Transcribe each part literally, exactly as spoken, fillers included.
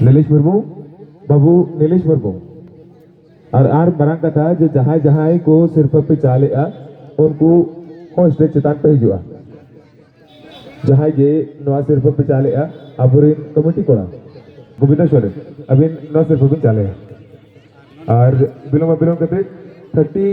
ᱱᱤᱞᱮᱥ ᱢᱩᱨᱢᱩ, ᱵᱟᱹᱵᱩ ᱱᱤᱞᱮᱥ ᱢᱩᱨᱢᱩ᱾ ᱟᱨ ᱟᱨ ᱢᱟᱨᱟᱝ ᱠᱟᱛᱷᱟ ᱡᱮ ᱡᱟᱦᱟᱸᱭ ᱡᱟᱦᱟᱸᱭ ᱠᱚ ᱥᱤᱨᱯᱟᱹ ᱯᱮ ᱪᱟᱞᱮᱜᱼᱟ, ᱩᱱᱠᱩ ᱦᱚᱸ ᱥᱴᱮᱡᱽ ᱪᱮᱛᱟᱱ ᱯᱮ ᱦᱤᱡᱩᱜᱼᱟ᱾ ᱡᱟᱦᱟᱸᱭ ᱜᱮ ᱱᱚᱣᱟ ᱥᱤᱨᱯᱟᱹ ᱯᱮ ᱪᱟᱞᱮᱜᱼᱟ, ᱟᱵᱚᱨᱮᱱ ᱠᱚᱢᱤᱴᱤ ᱠᱚᱲᱟ, ᱜᱳᱵᱤᱱᱫᱟ ᱥᱚᱨᱮᱱ, ᱟᱹᱵᱤᱱ ᱱᱚᱣᱟ ᱥᱤᱨᱯᱟᱹ ᱵᱤᱱ ᱪᱟᱞᱮᱜᱼᱟ᱾ ᱟᱨ ᱵᱤᱞᱚᱢ ᱵᱤᱞᱚᱢ ᱠᱟᱛᱮ ᱛᱷᱟᱨᱴᱤ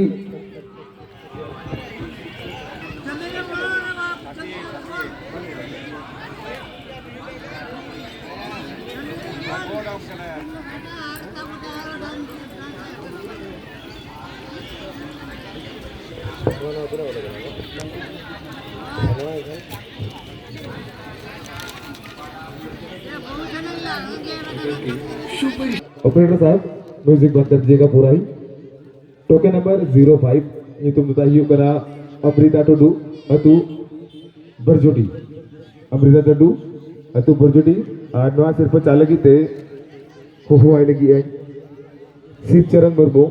ऑपरेटर साहब, म्यूजिक बंद कर दीजिएगा पूरा ही। ᱴᱳᱠᱮᱱ ᱱᱟᱢᱵᱟᱨ ᱡᱤᱨᱳ ᱯᱷᱟᱭᱤᱵᱷ, ᱧᱩᱛᱩᱢ ᱫᱚ ᱛᱟᱭ ᱦᱩᱭᱩᱜ ᱠᱟᱱᱟ ᱚᱢᱨᱤᱛᱟ ᱴᱩᱰᱩ, ᱟᱹᱛᱩ ᱵᱚᱨᱡᱩᱰᱤ᱾ ᱚᱢᱨᱤᱛᱟ ᱴᱩᱰᱩ, ᱟᱹᱛᱩ ᱵᱚᱨᱡᱩᱰᱤ᱾ ᱟᱨ ᱱᱚᱣᱟ ᱥᱤᱨᱯᱟᱹ ᱪᱟᱞ ᱞᱟᱹᱜᱤᱫ ᱛᱮ ᱦᱚᱦᱚᱣᱟᱭ ᱞᱟᱹᱜᱤᱫ ᱟᱹᱧ ᱥᱤᱵᱪᱚᱨᱚᱱ ᱢᱩᱨᱢᱩ,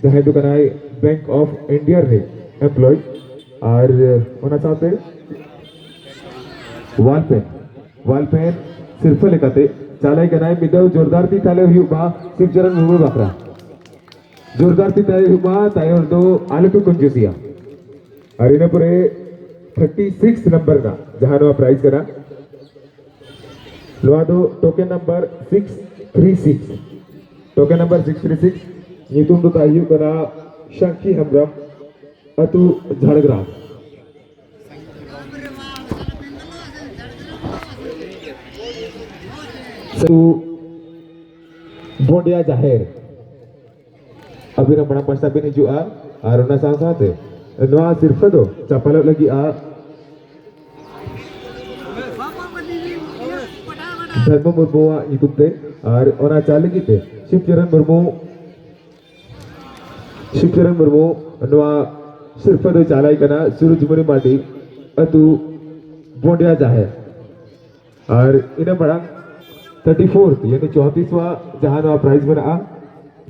ᱡᱟᱦᱟᱸᱭ ᱫᱚ ᱠᱟᱱᱟᱭ ᱵᱮᱝᱠ ᱚᱯᱷ ᱤᱱᱰᱤᱭᱟ ᱨᱮ ᱮᱢᱯᱞᱚᱭ᱾ ᱟᱨ ᱚᱱᱟ ᱥᱟᱶᱛᱮ ᱣᱟᱞ ᱯᱮᱱ, ᱣᱟᱞ ᱯᱮᱱ ᱥᱤᱨᱯᱟᱹ ᱞᱮᱠᱟᱛᱮ ᱪᱟᱞᱟᱭ ᱠᱟᱱᱟᱭ᱾ ᱢᱤᱫ ᱫᱷᱟᱣ ᱡᱳᱨᱫᱟᱨ ᱛᱤ ᱛᱟᱞᱮ ᱦᱩᱭᱩᱜ ᱢᱟ ᱥᱤᱵᱪᱚᱨᱚᱱ ᱢᱩᱨᱢᱩ ᱵᱟᱠᱷᱨᱟ᱾ ᱡᱳᱨᱫᱟᱨ ᱛᱤ ᱛᱟᱞᱮ ᱦᱩᱭᱩᱜ ᱢᱟ, ᱛᱟᱭᱚᱢ ᱫᱚ ᱟᱞᱚ ᱯᱮ ᱠᱚᱧᱡᱩᱥᱤᱭᱟ᱾ ᱟᱨ ᱤᱱᱟᱹ ᱯᱚᱨᱮ ᱛᱷᱟᱨᱴᱤ ᱥᱤᱠᱥ ᱱᱟᱢᱵᱟᱨ ᱨᱮᱱᱟᱜ ᱡᱟᱦᱟᱸ ᱱᱚᱣᱟ ᱯᱨᱟᱭᱤᱡᱽ ᱠᱟᱱᱟ, ᱱᱚᱣᱟ ᱫᱚ token number six three six, token number six three six, ᱧᱩᱛᱩᱢ ᱫᱚ ᱛᱟᱭ ᱦᱩᱭᱩᱜ ᱠᱟᱱᱟ ᱥᱟᱝᱠᱷᱤ ᱦᱮᱢᱵᱨᱚᱢ, ᱟᱹᱛᱩ ᱡᱷᱟᱲᱜᱨᱟᱢ᱾ ᱟᱹᱛᱩ ᱵᱚᱸᱰᱮᱭᱟ ᱡᱟᱦᱮᱨ᱾ ᱟᱹᱵᱤᱱ ᱨᱮᱱ ᱢᱟᱲᱟᱝ ᱯᱟᱥᱴᱟ ᱵᱤᱱ ᱦᱤᱡᱩᱜᱼᱟ᱾ ᱟᱨ ᱚᱱᱟ ᱥᱟᱶ ᱥᱟᱶᱛᱮ ᱱᱚᱣᱟ ᱥᱤᱨᱯᱷᱟᱹ ᱫᱚ ᱪᱟᱯᱟᱞᱚᱜ ᱞᱟᱹᱜᱤᱫᱼᱟ ᱫᱷᱚᱨᱢᱚ ᱢᱩᱨᱢᱩᱣᱟᱜ ᱧᱩᱛᱩᱢ ᱛᱮ᱾ ᱟᱨ ᱚᱱᱟ ᱪᱟᱞ ᱞᱟᱹᱜᱤᱫ ᱛᱮ ᱥᱤᱵᱪᱚᱨᱚᱱ ᱢᱩᱨᱢᱩ, ᱥᱤᱵᱪᱚᱨᱚᱱ ᱢᱩᱨᱢᱩ ᱱᱚᱣᱟ ᱥᱤᱨᱯᱷᱟᱹ ᱫᱚᱭ ᱪᱟᱞᱟᱭ ᱠᱟᱱᱟ ᱥᱩᱨᱩᱡᱽᱢᱩᱱᱤ ᱢᱟᱨᱰᱤ, ᱟᱹᱛᱩ ᱵᱚᱸᱰᱮᱭᱟ ᱡᱟᱦᱮᱨ᱾ ᱟᱨ ᱤᱱᱟᱹ ᱢᱟᱲᱟᱝ ᱛᱷᱟᱨᱴᱤ ᱯᱷᱳᱨ, ᱭᱟᱱᱤ ᱪᱚᱣᱛᱤᱥ ᱣᱟ ᱡᱟᱦᱟᱸ ᱱᱚᱣᱟ ᱯᱨᱟᱭᱤᱡᱽ ᱢᱮᱱᱟᱜᱼᱟ,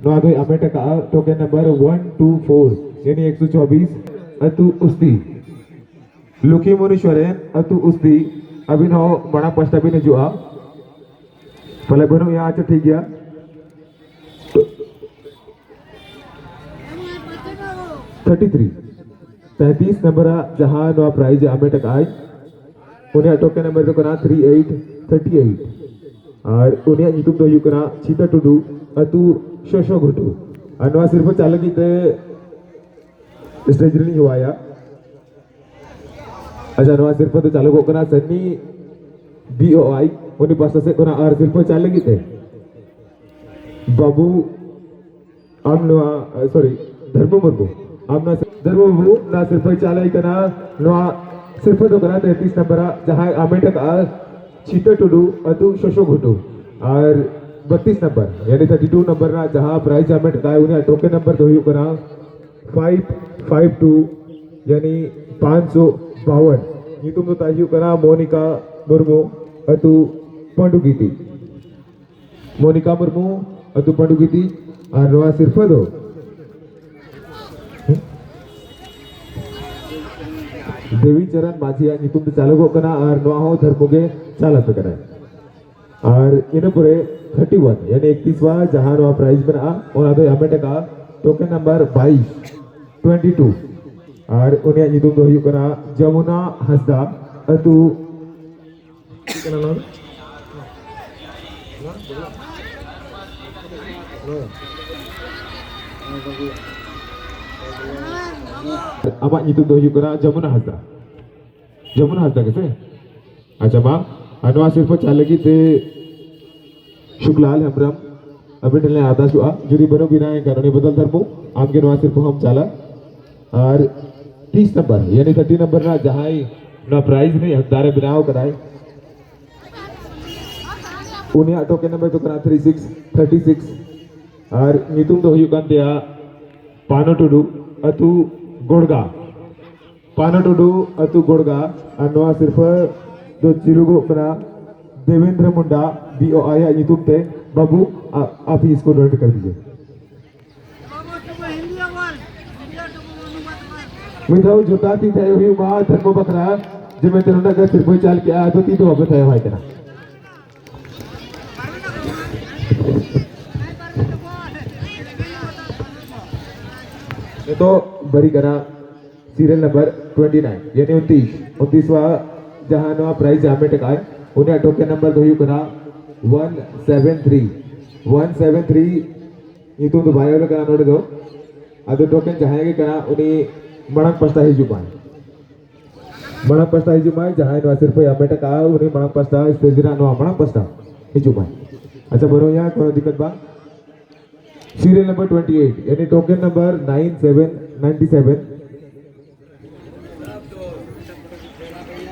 ᱱᱚᱣᱟ ᱫᱚᱭ ᱦᱟᱢᱮᱴ ᱟᱠᱟᱫᱼᱟ token number one two four, ᱭᱟᱱᱤ ᱮᱠᱥᱚ ᱪᱚᱵᱵᱤᱥ, ᱟᱹᱛᱩ ᱩᱥᱛᱤ᱾ ᱞᱩᱠᱷᱤᱢᱩᱱᱤ ᱥᱚᱨᱮᱱ, ᱟᱹᱛᱩ ᱩᱥᱛᱤ, ᱟᱹᱵᱤᱱ ᱦᱚᱸ ᱢᱟᱲᱟᱝ ᱯᱟᱥᱴᱟ ᱵᱤᱱ ᱦᱤᱡᱩᱜᱼᱟ᱾ ᱯᱟᱞᱮ ᱵᱟᱹᱱᱩᱜ ᱭᱟ, ᱟᱪᱪᱷᱟ ᱴᱷᱤᱠ ᱜᱮᱭᱟ᱾ ᱛᱷᱟᱨᱴᱤ ᱛᱷᱨᱤ, ᱛᱮᱛᱨᱤᱥ ᱱᱟᱢᱵᱟᱨ ᱟᱜ ᱡᱟᱦᱟᱸ ᱱᱚᱣᱟ ᱯᱨᱟᱭᱤᱡᱽ ᱮ ᱦᱟᱢᱮᱴ ᱟᱠᱟᱫ ᱟᱭ, ᱩᱱᱤᱭᱟᱜ ᱴᱳᱠᱮᱱ ᱱᱟᱢᱵᱟᱨ ᱫᱚ ᱠᱟᱱᱟ ᱛᱷᱨᱤ ᱮᱭᱤᱴ ᱛᱷᱟᱨᱴᱤ ᱮᱭᱤᱴ᱾ ᱟᱨ ᱩᱱᱤᱭᱟᱜ ᱧᱩᱛᱩᱢ ᱫᱚ ᱦᱩᱭᱩᱜ ᱠᱟᱱᱟ ᱪᱷᱤᱛᱟ ᱴᱩᱰᱩ, ᱟᱹᱛᱩ ᱥᱚᱥᱚ ᱜᱷᱩᱴᱩ᱾ ᱟᱨ ᱱᱚᱣᱟ ᱥᱤᱨᱯᱟᱹ ᱪᱟᱞ ᱞᱟᱹᱜᱤᱫ ᱛᱮ ᱥᱴᱮᱡᱽ ᱨᱮᱞᱤᱧ ᱦᱚᱦᱚᱣᱟᱭᱟ᱾ ᱟᱪᱪᱷᱟ, ᱱᱚᱣᱟ ᱥᱤᱨᱯᱟᱹ ᱫᱚ ᱪᱟᱞᱚᱜᱚᱜ ᱠᱟᱱᱟ ᱥᱟᱱᱤ ᱵᱤ ᱳ ᱟᱭ, ᱩᱱᱤ ᱯᱟᱥᱴᱟ ᱥᱮᱫ ᱠᱷᱚᱱᱟᱜ᱾ ᱟᱨ ᱥᱤᱨᱯᱟᱹ ᱪᱟᱞ ᱞᱟᱹᱜᱤᱫ ᱛᱮ ᱵᱟᱹᱵᱩ, ᱟᱢ ᱱᱚᱣᱟ, ᱥᱚᱨᱤ, ᱫᱷᱚᱨᱢᱚ ᱢᱩᱨᱢᱩ, ᱟᱢ ᱱᱚᱣᱟ ᱥᱤ-, ᱫᱷᱚᱨᱢᱚ ᱵᱟᱹᱵᱩ, ᱱᱚᱣᱟ ᱥᱤᱨᱯᱟᱹ ᱪᱟᱞ ᱟᱭ ᱠᱟᱱᱟ᱾ ᱱᱚᱣᱟ ᱥᱤᱨᱯᱟᱹ ᱫᱚ ᱠᱟᱱᱟ ᱛᱮᱛᱨᱤᱥ ᱱᱟᱢᱵᱟᱨᱟᱜ, ᱡᱟᱦᱟᱸᱭ ᱦᱟᱢᱮᱴ ᱟᱠᱟᱫᱼᱟ ᱪᱷᱤᱛᱟᱹ ᱴᱩᱰᱩ, ᱟᱹᱛᱩ ᱥᱚᱥᱚ ᱜᱷᱩᱴᱩ᱾ ᱟᱨ ᱵᱟᱛᱤᱥ ᱱᱟᱢᱵᱟᱨ, ᱭᱟᱱᱤ ᱛᱷᱟᱨᱴᱤ ᱴᱩ ᱱᱟᱢᱵᱟᱨ ᱨᱮᱱᱟᱜ ᱡᱟᱦᱟᱸ ᱯᱨᱟᱭᱤᱡᱽ ᱦᱟᱢᱮᱴ ᱟᱠᱟᱫᱼᱟᱭ, ᱩᱱᱤᱭᱟᱜ ᱴᱳᱠᱮᱱ ᱱᱟᱢᱵᱟᱨ ᱫᱚ ᱦᱩᱭᱩᱜ ᱠᱟᱱᱟ ᱯᱷᱟᱭᱤᱵᱷ ᱯᱷᱟᱭᱤᱵᱷ ᱴᱩ, ᱭᱟᱱᱤ ᱯᱟᱸᱪ ᱥᱚ ᱵᱟᱣᱟᱱ᱾ ᱧᱩᱛᱩᱢ ᱫᱚ ᱛᱟᱭ ᱦᱩᱭᱩᱜ ᱠᱟᱱᱟ ᱢᱳᱱᱤᱠᱟ ᱢᱩᱨᱢᱩ, ᱟᱹᱛᱩ ᱯᱟᱺᱰᱩᱜᱤᱛᱤ᱾ ᱢᱳᱱᱤᱠᱟ ᱢᱩᱨᱢᱩ, ᱟᱹᱛᱩ ᱯᱟᱺᱰᱩᱜᱤᱛᱤ᱾ ᱟᱨ ᱱᱚᱣᱟ ᱥᱤᱨᱯᱟᱹ ᱫᱚ ᱫᱮᱵᱤ ᱪᱚᱨᱚᱱ ᱢᱟᱹᱡᱷᱤᱭᱟᱜ ᱧᱩᱛᱩᱢ ᱛᱮ ᱪᱟᱞᱚᱜᱚᱜ ᱠᱟᱱᱟ ᱟᱨ ᱱᱚᱣᱟ ᱦᱚᱸ ᱫᱷᱚᱨᱢᱚ ᱜᱮ ᱪᱟᱞ ᱟᱯᱮ ᱠᱟᱱᱟᱭ᱾ ᱟᱨ ᱤᱱᱟᱹ ᱯᱚᱨᱮ ᱛᱷᱟᱨᱴᱤ ᱣᱟᱱ, ᱭᱟᱱᱤ ᱮᱠᱛᱤᱥ ᱣᱟ, ᱡᱟᱦᱟᱸ ᱱᱚᱣᱟ ᱯᱨᱟᱭᱤᱡᱽ ᱢᱮᱱᱟᱜᱼᱟ, ᱚᱱᱟ ᱫᱚᱭ ᱦᱟᱢᱮᱴ ᱟᱠᱟᱫᱼᱟ ᱴᱳᱠᱮᱱ ᱱᱟᱢᱵᱟᱨ ᱵᱟᱭᱤᱥ, ᱴᱩᱭᱮᱱᱴᱤ ᱴᱩ᱾ ᱟᱨ ᱩᱱᱤᱭᱟᱜ ᱧᱩᱛᱩᱢ ᱫᱚ ᱦᱩᱭᱩᱜ ᱠᱟᱱᱟ ᱡᱚᱢᱩᱱᱟ ᱦᱟᱸᱥᱫᱟ, ᱟᱹᱛᱩ ᱪᱮᱫ ᱠᱟᱱᱟ ᱱᱚᱣᱟ ᱫᱚ? ᱟᱢᱟᱜ ᱧᱩᱛᱩᱢ ᱫᱚ ᱦᱩᱭᱩᱜ ᱠᱟᱱᱟ ᱡᱚᱢᱩᱱᱟ ᱦᱟᱸᱥᱫᱟ᱾ ᱡᱚᱢᱩᱱᱟ ᱦᱟᱸᱥᱫᱟ ᱜᱮᱥᱮ? ᱟᱪᱪᱷᱟ, ᱢᱟ, ᱟᱨ ᱱᱚᱣᱟ ᱥᱤᱨᱯᱟᱹ ᱪᱟᱞ ᱞᱟᱹᱜᱤᱫ ᱛᱮ ᱥᱩᱠᱞᱟᱞ ᱦᱮᱢᱵᱨᱚᱢ, ᱟᱵᱤᱱ ᱴᱷᱮᱱ ᱞᱮ ᱟᱨᱫᱟᱥᱚᱜᱼᱟ, ᱡᱩᱫᱤ ᱵᱟᱹᱱᱩᱜ ᱵᱤᱱᱟ, ᱮᱱᱠᱷᱟᱱ ᱩᱱᱤ ᱵᱚᱫᱚᱞ ᱫᱷᱚᱨᱢᱩ, ᱟᱢᱜᱮ ᱱᱚᱣᱟ ᱥᱤᱨᱯᱟᱹ ᱦᱚᱸᱢ ᱪᱟᱞᱟ᱾ ᱟᱨ ᱛᱤᱥ ᱱᱟᱢᱵᱟᱨ, ᱭᱟᱱᱤ ᱛᱷᱟᱨᱴᱤ ᱱᱟᱢᱵᱟᱨ ᱨᱮᱱᱟᱜ ᱡᱟᱦᱟᱸᱭ ᱱᱚᱣᱟ ᱯᱨᱟᱭᱤᱡᱽ ᱨᱤᱱᱤᱡ ᱦᱚᱠᱫᱟᱨᱮ ᱵᱮᱱᱟᱣ ᱠᱟᱫᱟᱭ, ᱩᱱᱤᱭᱟᱜ ᱴᱳᱠᱮᱱ ᱱᱟᱢᱵᱟᱨ ᱫᱚ ᱠᱟᱱᱟ ᱛᱷᱨᱤ ᱥᱤᱠᱥ ᱛᱷᱟᱨᱴᱤ ᱥᱤᱠᱥ᱾ ᱟᱨ ᱧᱩᱛᱩᱢ ᱫᱚ ᱦᱩᱭᱩᱜ ᱠᱟᱱ ᱛᱟᱭᱟ ᱯᱟᱱᱚ ᱴᱩᱰᱩ, ᱟᱹᱛᱩ ᱜᱚᱲᱜᱟ᱾ ᱯᱟᱱᱚ ᱴᱩᱰᱩ, ᱟᱹᱛᱩ ᱜᱚᱲᱜᱟ᱾ ᱟᱨ ᱱᱚᱣᱟ ᱥᱤᱨᱯᱟᱹ ᱫᱚ ᱪᱤᱨᱩᱜᱚᱜ ᱠᱟᱱᱟ ᱫᱮᱵᱮᱱᱫᱨᱚ ᱢᱩᱱᱰᱟ, ᱵᱤ ᱳ ᱟᱭ ᱟᱜ ᱧᱩᱛᱩᱢ ᱛᱮ᱾ ᱵᱟᱹᱵᱩ, ᱟ-, ᱟᱯ ᱦᱤ ᱤᱥᱠᱳ ᱰᱚᱱᱮᱴ ᱠᱟᱨ ᱫᱤᱡᱤᱭᱮ᱾ ᱢᱤᱫ ᱫᱷᱟᱣ ᱡᱳᱨᱫᱟᱨ ᱛᱤ ᱛᱷᱟᱭᱚ ᱦᱩᱭᱩᱜ ᱢᱟ ᱫᱷᱚᱨᱢᱚ ᱵᱟᱠᱷᱨᱟ, ᱡᱮ ᱢᱮᱱᱛᱮ ᱱᱚᱰᱮ ᱜᱮ ᱥᱤᱨᱯᱟᱹᱭ ᱪᱟᱞ ᱠᱮᱜᱼᱟ, ᱟᱫᱚ ᱛᱤ ᱫᱚ ᱵᱟᱯᱮ ᱛᱷᱟᱭᱚ ᱟᱭ ᱠᱟᱱᱟ᱾ ᱱᱤᱛᱚᱜ ᱵᱟᱹᱨᱤ ᱠᱟᱱᱟ serial number twenty nine, ᱭᱟᱱᱤ ᱩᱱᱛᱤᱥ, ᱩᱱᱛᱤᱥ ᱣᱟ ᱡᱟᱦᱟᱸ ᱱᱚᱣᱟ prize ᱮ ᱦᱟᱢᱮᱴ ᱟᱠᱟᱫ, ᱩᱱᱤᱭᱟᱜ token number ᱫᱚ ᱦᱩᱭᱩᱜ ᱠᱟᱱᱟ one seven three, one seven three᱾ ᱧᱩᱛᱩᱢ ᱫᱚ ᱵᱟᱭ ᱚᱞ ᱟᱠᱟᱱᱟ ᱱᱚᱰᱮ ᱫᱚ᱾ ᱟᱫᱚ token ᱡᱟᱦᱟᱸᱭ ᱜᱮ ᱠᱟᱱᱟ, ᱩᱱᱤ ᱢᱟᱲᱟᱝ ᱯᱟᱥᱴᱟ ᱦᱤᱡᱩᱜ ᱢᱟᱭ, ᱢᱟᱲᱟᱝ ᱯᱟᱥᱴᱟ ᱦᱤᱡᱩᱜ ᱢᱟᱭ᱾ ᱡᱟᱦᱟᱸᱭ ᱱᱚᱣᱟ ᱥᱤᱨᱯᱟᱹᱭ ᱦᱟᱢᱮᱴ ᱟᱠᱟᱫᱼᱟ, ᱩᱱᱤ ᱢᱟᱲᱟᱝ ᱯᱟᱥᱴᱟ stage ᱨᱮᱱᱟᱜ ᱱᱚᱣᱟ ᱢᱟᱲᱟᱝ ᱯᱟᱥᱴᱟ ᱦᱤᱡᱩᱜ ᱢᱟᱭ᱾ ᱟᱪᱪᱷᱟ, ᱵᱟᱹᱱᱩᱜ ᱮᱭᱟ, ᱠᱳᱱᱳ ᱫᱤᱠᱠᱟᱛ ᱵᱟᱝ᱾ Serial number twenty eight, ᱭᱟᱱᱤ token number nine seven nine seven,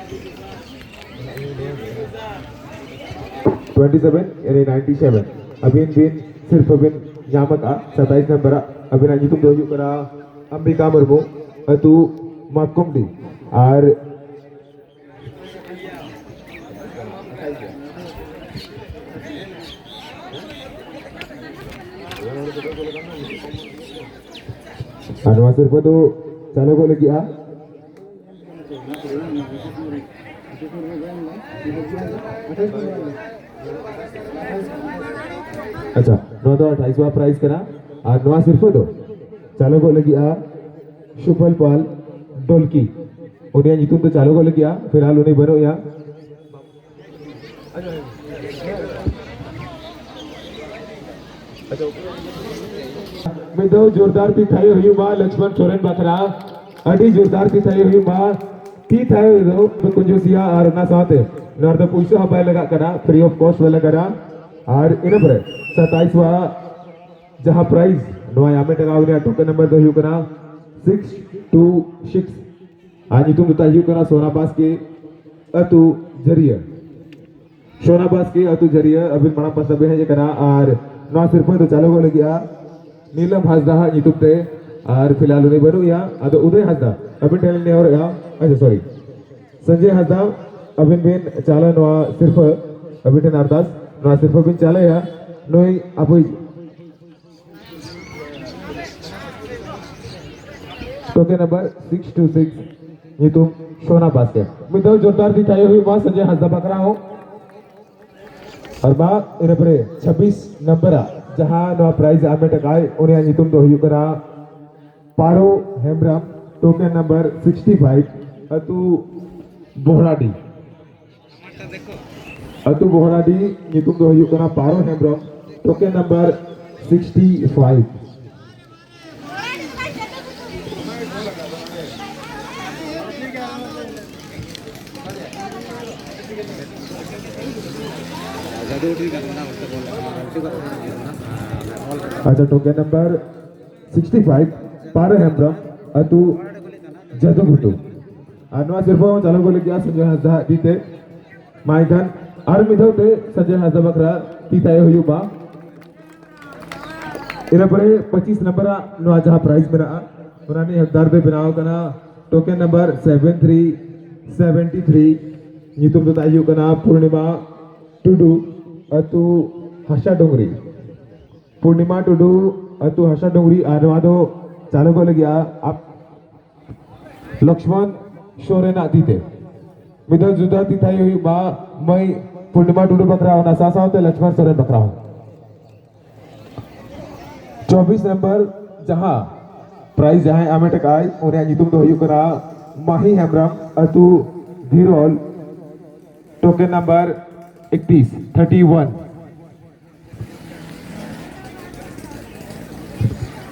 twenty seven, ᱭᱟᱱᱤ ninety seven᱾ ᱟᱹᱵᱤᱱ ᱵᱤᱱ ᱥᱤᱨᱯᱟᱹ ᱵᱤᱱ ᱧᱟᱢ ᱟᱠᱟᱫᱼᱟ ᱥᱟᱛᱟᱭᱤᱥ ᱱᱚᱢᱵᱚᱨᱟᱜ᱾ ᱟᱹᱵᱤᱱᱟᱜ ᱧᱩᱛᱩᱢ ᱫᱚ ᱦᱩᱭᱩᱜ ᱠᱟᱱᱟ ᱟᱢᱵᱤᱠᱟ ᱢᱩᱨᱢᱩ, ᱟᱹᱛᱩ ᱢᱟᱛᱠᱚᱢᱰᱤ᱾ ᱟᱨ ᱟᱨ ᱱᱚᱣᱟ ᱥᱤᱨᱯᱟᱹ ᱫᱚ ᱪᱟᱞᱩ ᱜᱚᱫ ᱞᱟᱹᱜᱤᱫᱼᱟ᱾ ᱟᱪᱪᱷᱟ, ᱱᱚᱣᱟ ᱫᱚ ᱟᱴᱷᱟᱭᱤᱥ ᱣᱟ prize ᱠᱟᱱᱟ᱾ ᱟᱨ ᱱᱚᱣᱟ ᱥᱤᱨᱯᱟᱹ ᱫᱚ ᱪᱟᱞᱩ ᱜᱚᱫ ᱞᱟᱹᱜᱤᱫᱼᱟ ᱥᱩᱯᱟᱞ ᱯᱟᱞ ᱰᱚᱞᱠᱤ᱾ ᱩᱱᱤᱭᱟᱜ ᱧᱩᱛᱩᱢ ᱫᱚ ᱪᱟᱞᱩ ᱜᱚᱫ ᱞᱟᱹᱜᱤᱫᱼᱟ, ᱯᱷᱤᱞᱦᱟᱞ ᱩᱱᱤ ᱵᱟᱹᱱᱩᱜ ᱮᱭᱟ᱾ ᱢᱤᱫ ᱫᱷᱟᱣ ᱡᱳᱨᱫᱟᱨ ᱛᱤ ᱛᱷᱟᱭᱚ ᱦᱩᱭᱩᱜ ᱢᱟ ᱞᱚᱪᱷᱢᱚᱱ ᱥᱚᱨᱮᱱ ᱵᱟᱠᱷᱨᱟ᱾ ᱟᱹᱰᱤ ᱡᱳᱨᱫᱟᱨ ᱛᱤ ᱛᱷᱟᱭᱚ ᱦᱩᱭᱩᱜ ᱢᱟ᱾ ᱛᱤ ᱛᱷᱟᱭᱚ ᱫᱚ ᱠᱩᱧᱡᱩᱥᱤᱭᱟ ᱟᱨ ᱚᱱᱟ ᱥᱟᱶᱛᱮ ᱱᱚᱣᱟ ᱨᱮᱫᱚ ᱯᱩᱭᱥᱟᱹ ᱦᱚᱸ ᱵᱟᱭ ᱞᱟᱜᱟᱜ ᱠᱟᱱᱟ, free of cost ᱵᱟᱞᱟ ᱠᱟᱱᱟ᱾ ᱟᱨ ᱤᱱᱟᱹ ᱯᱚᱨᱮ ᱥᱟᱛᱟᱭᱤᱥ ᱣᱟ ᱡᱟᱦᱟᱸ prize ᱱᱚᱣᱟ ᱦᱟᱢᱮᱴ ᱟᱠᱟᱫ, ᱩᱱᱤᱭᱟᱜ token number ᱫᱚ ᱦᱩᱭᱩᱜ ᱠᱟᱱᱟ six two six᱾ ᱟᱨ ᱧᱩᱛᱩᱢ ᱫᱚ ᱛᱟᱭ ᱦᱩᱭᱩᱜ ᱠᱟᱱᱟ ᱥᱳᱱᱟ ᱵᱟᱥᱠᱮ, ᱟᱹᱛᱩ ᱡᱷᱟᱹᱨᱤᱭᱟᱹ᱾ ᱥᱳᱱᱟ ᱵᱟᱥᱠᱮ, ᱟᱹᱛᱩ ᱡᱷᱟᱹᱨᱤᱭᱟᱹ, ᱟᱹᱵᱤᱱ ᱢᱟᱲᱟᱝ ᱯᱟᱥᱴᱟ ᱵᱤᱱ ᱦᱮᱡ ᱟᱠᱟᱱᱟ᱾ ᱟᱨ ᱱᱚᱣᱟ ᱥᱤᱨᱯᱟᱹ ᱫᱚ ᱪᱟᱞᱩ ᱜᱚᱫ ᱞᱟᱹᱜᱤᱫᱼᱟ ᱱᱤᱞᱟᱢ ᱦᱟᱸᱥᱫᱟ ᱦᱟᱜ ᱧᱩᱛᱩᱢ ᱛᱮ᱾ ᱟᱨ ᱯᱷᱤᱞᱦᱟᱞ ᱩᱱᱤ ᱵᱟᱹᱱᱩᱜ ᱮᱭᱟ᱾ ᱟᱫᱚ ᱩᱫᱚᱭ ᱦᱟᱸᱥᱫᱟ, ᱟᱹᱵᱤᱱ ᱴᱷᱮᱱ ᱞᱤᱧ ᱱᱮᱦᱚᱨᱚᱜᱼᱟ, ᱟᱪᱪᱷᱟ, sorry, ᱥᱚᱧᱡᱚᱭ ᱦᱟᱸᱥᱫᱟ, ᱟᱹᱵᱤᱱ ᱵᱤᱱ ᱪᱟᱞᱟ ᱱᱚᱣᱟ ᱥᱤᱨᱯᱟᱹ, ᱟᱹᱵᱤᱱ ᱴᱷᱮᱱ ᱟᱨᱫᱟᱥ, ᱱᱚᱣᱟ ᱥᱤᱨᱯᱟᱹ ᱵᱤᱱ ᱪᱟᱞᱟᱭᱟ ᱱᱩᱭ ᱟᱵᱚᱭᱤᱡ token number six two six, ᱧᱩᱛᱩᱢ ᱥᱳᱱᱟ ᱵᱟᱥᱠᱮ᱾ ᱢᱤᱫ ᱫᱷᱟᱣ ᱡᱳᱨᱫᱟᱨ ᱛᱤ ᱛᱷᱟᱭᱚ ᱦᱩᱭᱩᱜ ᱢᱟ ᱥᱚᱧᱡᱚᱭ ᱦᱟᱸᱥᱫᱟ ᱵᱟᱠᱷᱨᱟ ᱦᱚᱸ᱾ ᱟᱨ ᱢᱟ ᱤᱱᱟᱹ ᱯᱚᱨᱮ ᱪᱷᱟᱵᱵᱤᱥ ᱱᱚᱢᱵᱚᱨᱟᱜ ᱡᱟᱦᱟᱸ ᱱᱚᱣᱟ prize ᱮ ᱦᱟᱢᱮᱴ ᱟᱠᱟᱫ, ᱩᱱᱤᱭᱟᱜ ᱧᱩᱛᱩᱢ ᱫᱚ ᱦᱩᱭᱩᱜ ᱠᱟᱱᱟ Paro Hembrom, token number sixty five, ᱟᱹᱛᱩ ᱵᱚᱦᱲᱟᱰᱤ᱾ ᱟᱹᱛᱩ ᱵᱚᱦᱲᱟᱰᱤ, ᱧᱩᱛᱩᱢ ᱫᱚ ᱦᱩᱭᱩᱜ ᱠᱟᱱᱟ Paro Hembrom, token number sixty five. ᱟᱪᱪᱷᱟ, token number sixty five, Paro Hembrom, ᱟᱹᱛᱩ ᱡᱟᱹᱫᱩᱜᱷᱩᱴᱩ᱾ ᱟᱨ ᱱᱚᱣᱟ ᱥᱤᱨᱯᱟᱹ ᱦᱚᱸ ᱪᱟᱞᱟᱣ ᱜᱚᱫ ᱞᱟᱹᱜᱤᱫᱼᱟ ᱥᱚᱧᱡᱚᱭ ᱦᱟᱸᱥᱫᱟ ᱟᱜ ᱛᱤ ᱛᱮ᱾ ᱢᱟ ᱮᱱᱠᱷᱟᱱ ᱟᱨ ᱢᱤᱫ ᱫᱷᱟᱣ ᱛᱮ ᱥᱚᱧᱡᱚᱭ ᱦᱟᱸᱥᱫᱟ ᱵᱟᱠᱷᱨᱟ ᱛᱤ ᱛᱟᱭ ᱦᱩᱭᱩᱜ ᱢᱟ᱾ ᱤᱱᱟᱹ ᱯᱚᱨᱮ ᱯᱚᱸᱪᱤᱥ ᱱᱟᱢᱵᱟᱨᱟᱜ ᱱᱚᱣᱟ ᱡᱟᱦᱟᱸ ᱯᱨᱟᱭᱤᱡᱽ ᱢᱮᱱᱟᱜᱼᱟ, ᱚᱱᱟ ᱨᱤᱱᱤᱡ ᱦᱚᱠᱫᱟᱨ ᱫᱚᱭ ᱵᱮᱱᱟᱣ ᱠᱟᱱᱟ token number seven three seven three. ᱧᱩᱛᱩᱢ ᱫᱚ ᱛᱟᱭ ᱦᱩᱭᱩᱜ ᱠᱟᱱᱟ ᱯᱩᱨᱱᱤᱢᱟ ᱴᱩᱰᱩ, ᱟᱹᱛᱩ ᱦᱟᱥᱟ ᱰᱩᱝᱨᱤ᱾ ᱯᱩᱨᱱᱤᱢᱟ ᱴᱩᱰᱩ, ᱟᱹᱛᱩ ᱦᱟᱥᱟ ᱰᱩᱝᱨᱤ᱾ ᱟᱨ ᱱᱚᱣᱟ ᱫᱚ ᱪᱟᱹᱞᱩ ᱜᱚᱫ ᱞᱟᱹᱜᱤᱫᱼᱟ ᱟᱯ-, ᱞᱚᱠᱥᱢᱚᱱ ᱥᱚᱨᱮᱱᱟᱜ ᱛᱤ ᱛᱮ᱾ ᱢᱤᱫ ᱫᱷᱟᱣ ᱡᱩᱫᱟᱹ ᱛᱤ ᱛᱷᱟᱭᱚ ᱦᱩᱭᱩᱜ ᱢᱟ ᱢᱟᱹᱭ ᱯᱩᱨᱱᱤᱢᱟ ᱴᱩᱰᱩ ᱵᱟᱠᱷᱨᱟ, ᱚᱱᱟ ᱥᱟᱶ ᱥᱟᱶᱛᱮ ᱞᱚᱠᱥᱢᱚᱱ ᱥᱚᱨᱮᱱ ᱵᱟᱠᱷᱨᱟ ᱦᱚᱸ᱾ ᱪᱚᱵᱵᱤᱥ ᱱᱟᱢᱵᱟᱨ ᱡᱟᱦᱟᱸ ᱯᱨᱟᱭᱤᱡᱽ ᱡᱟᱦᱟᱸᱭ ᱟᱢᱮᱴ ᱟᱠᱟᱫ, ᱩᱱᱤᱭᱟᱜ ᱧᱩᱛᱩᱢ ᱫᱚ ᱦᱩᱭᱩᱜ ᱠᱟᱱᱟ ᱢᱟᱦᱤ ᱦᱮᱢᱵᱨᱚᱢ, ᱟᱹᱛᱩ ᱫᱷᱤᱨᱚᱞ, ᱴᱳᱠᱮᱱ ᱱᱟᱢᱵᱟᱨ ᱮᱠᱛᱤᱥ, ᱛᱷᱟᱨᱴᱤ ᱳᱣᱟᱱ᱾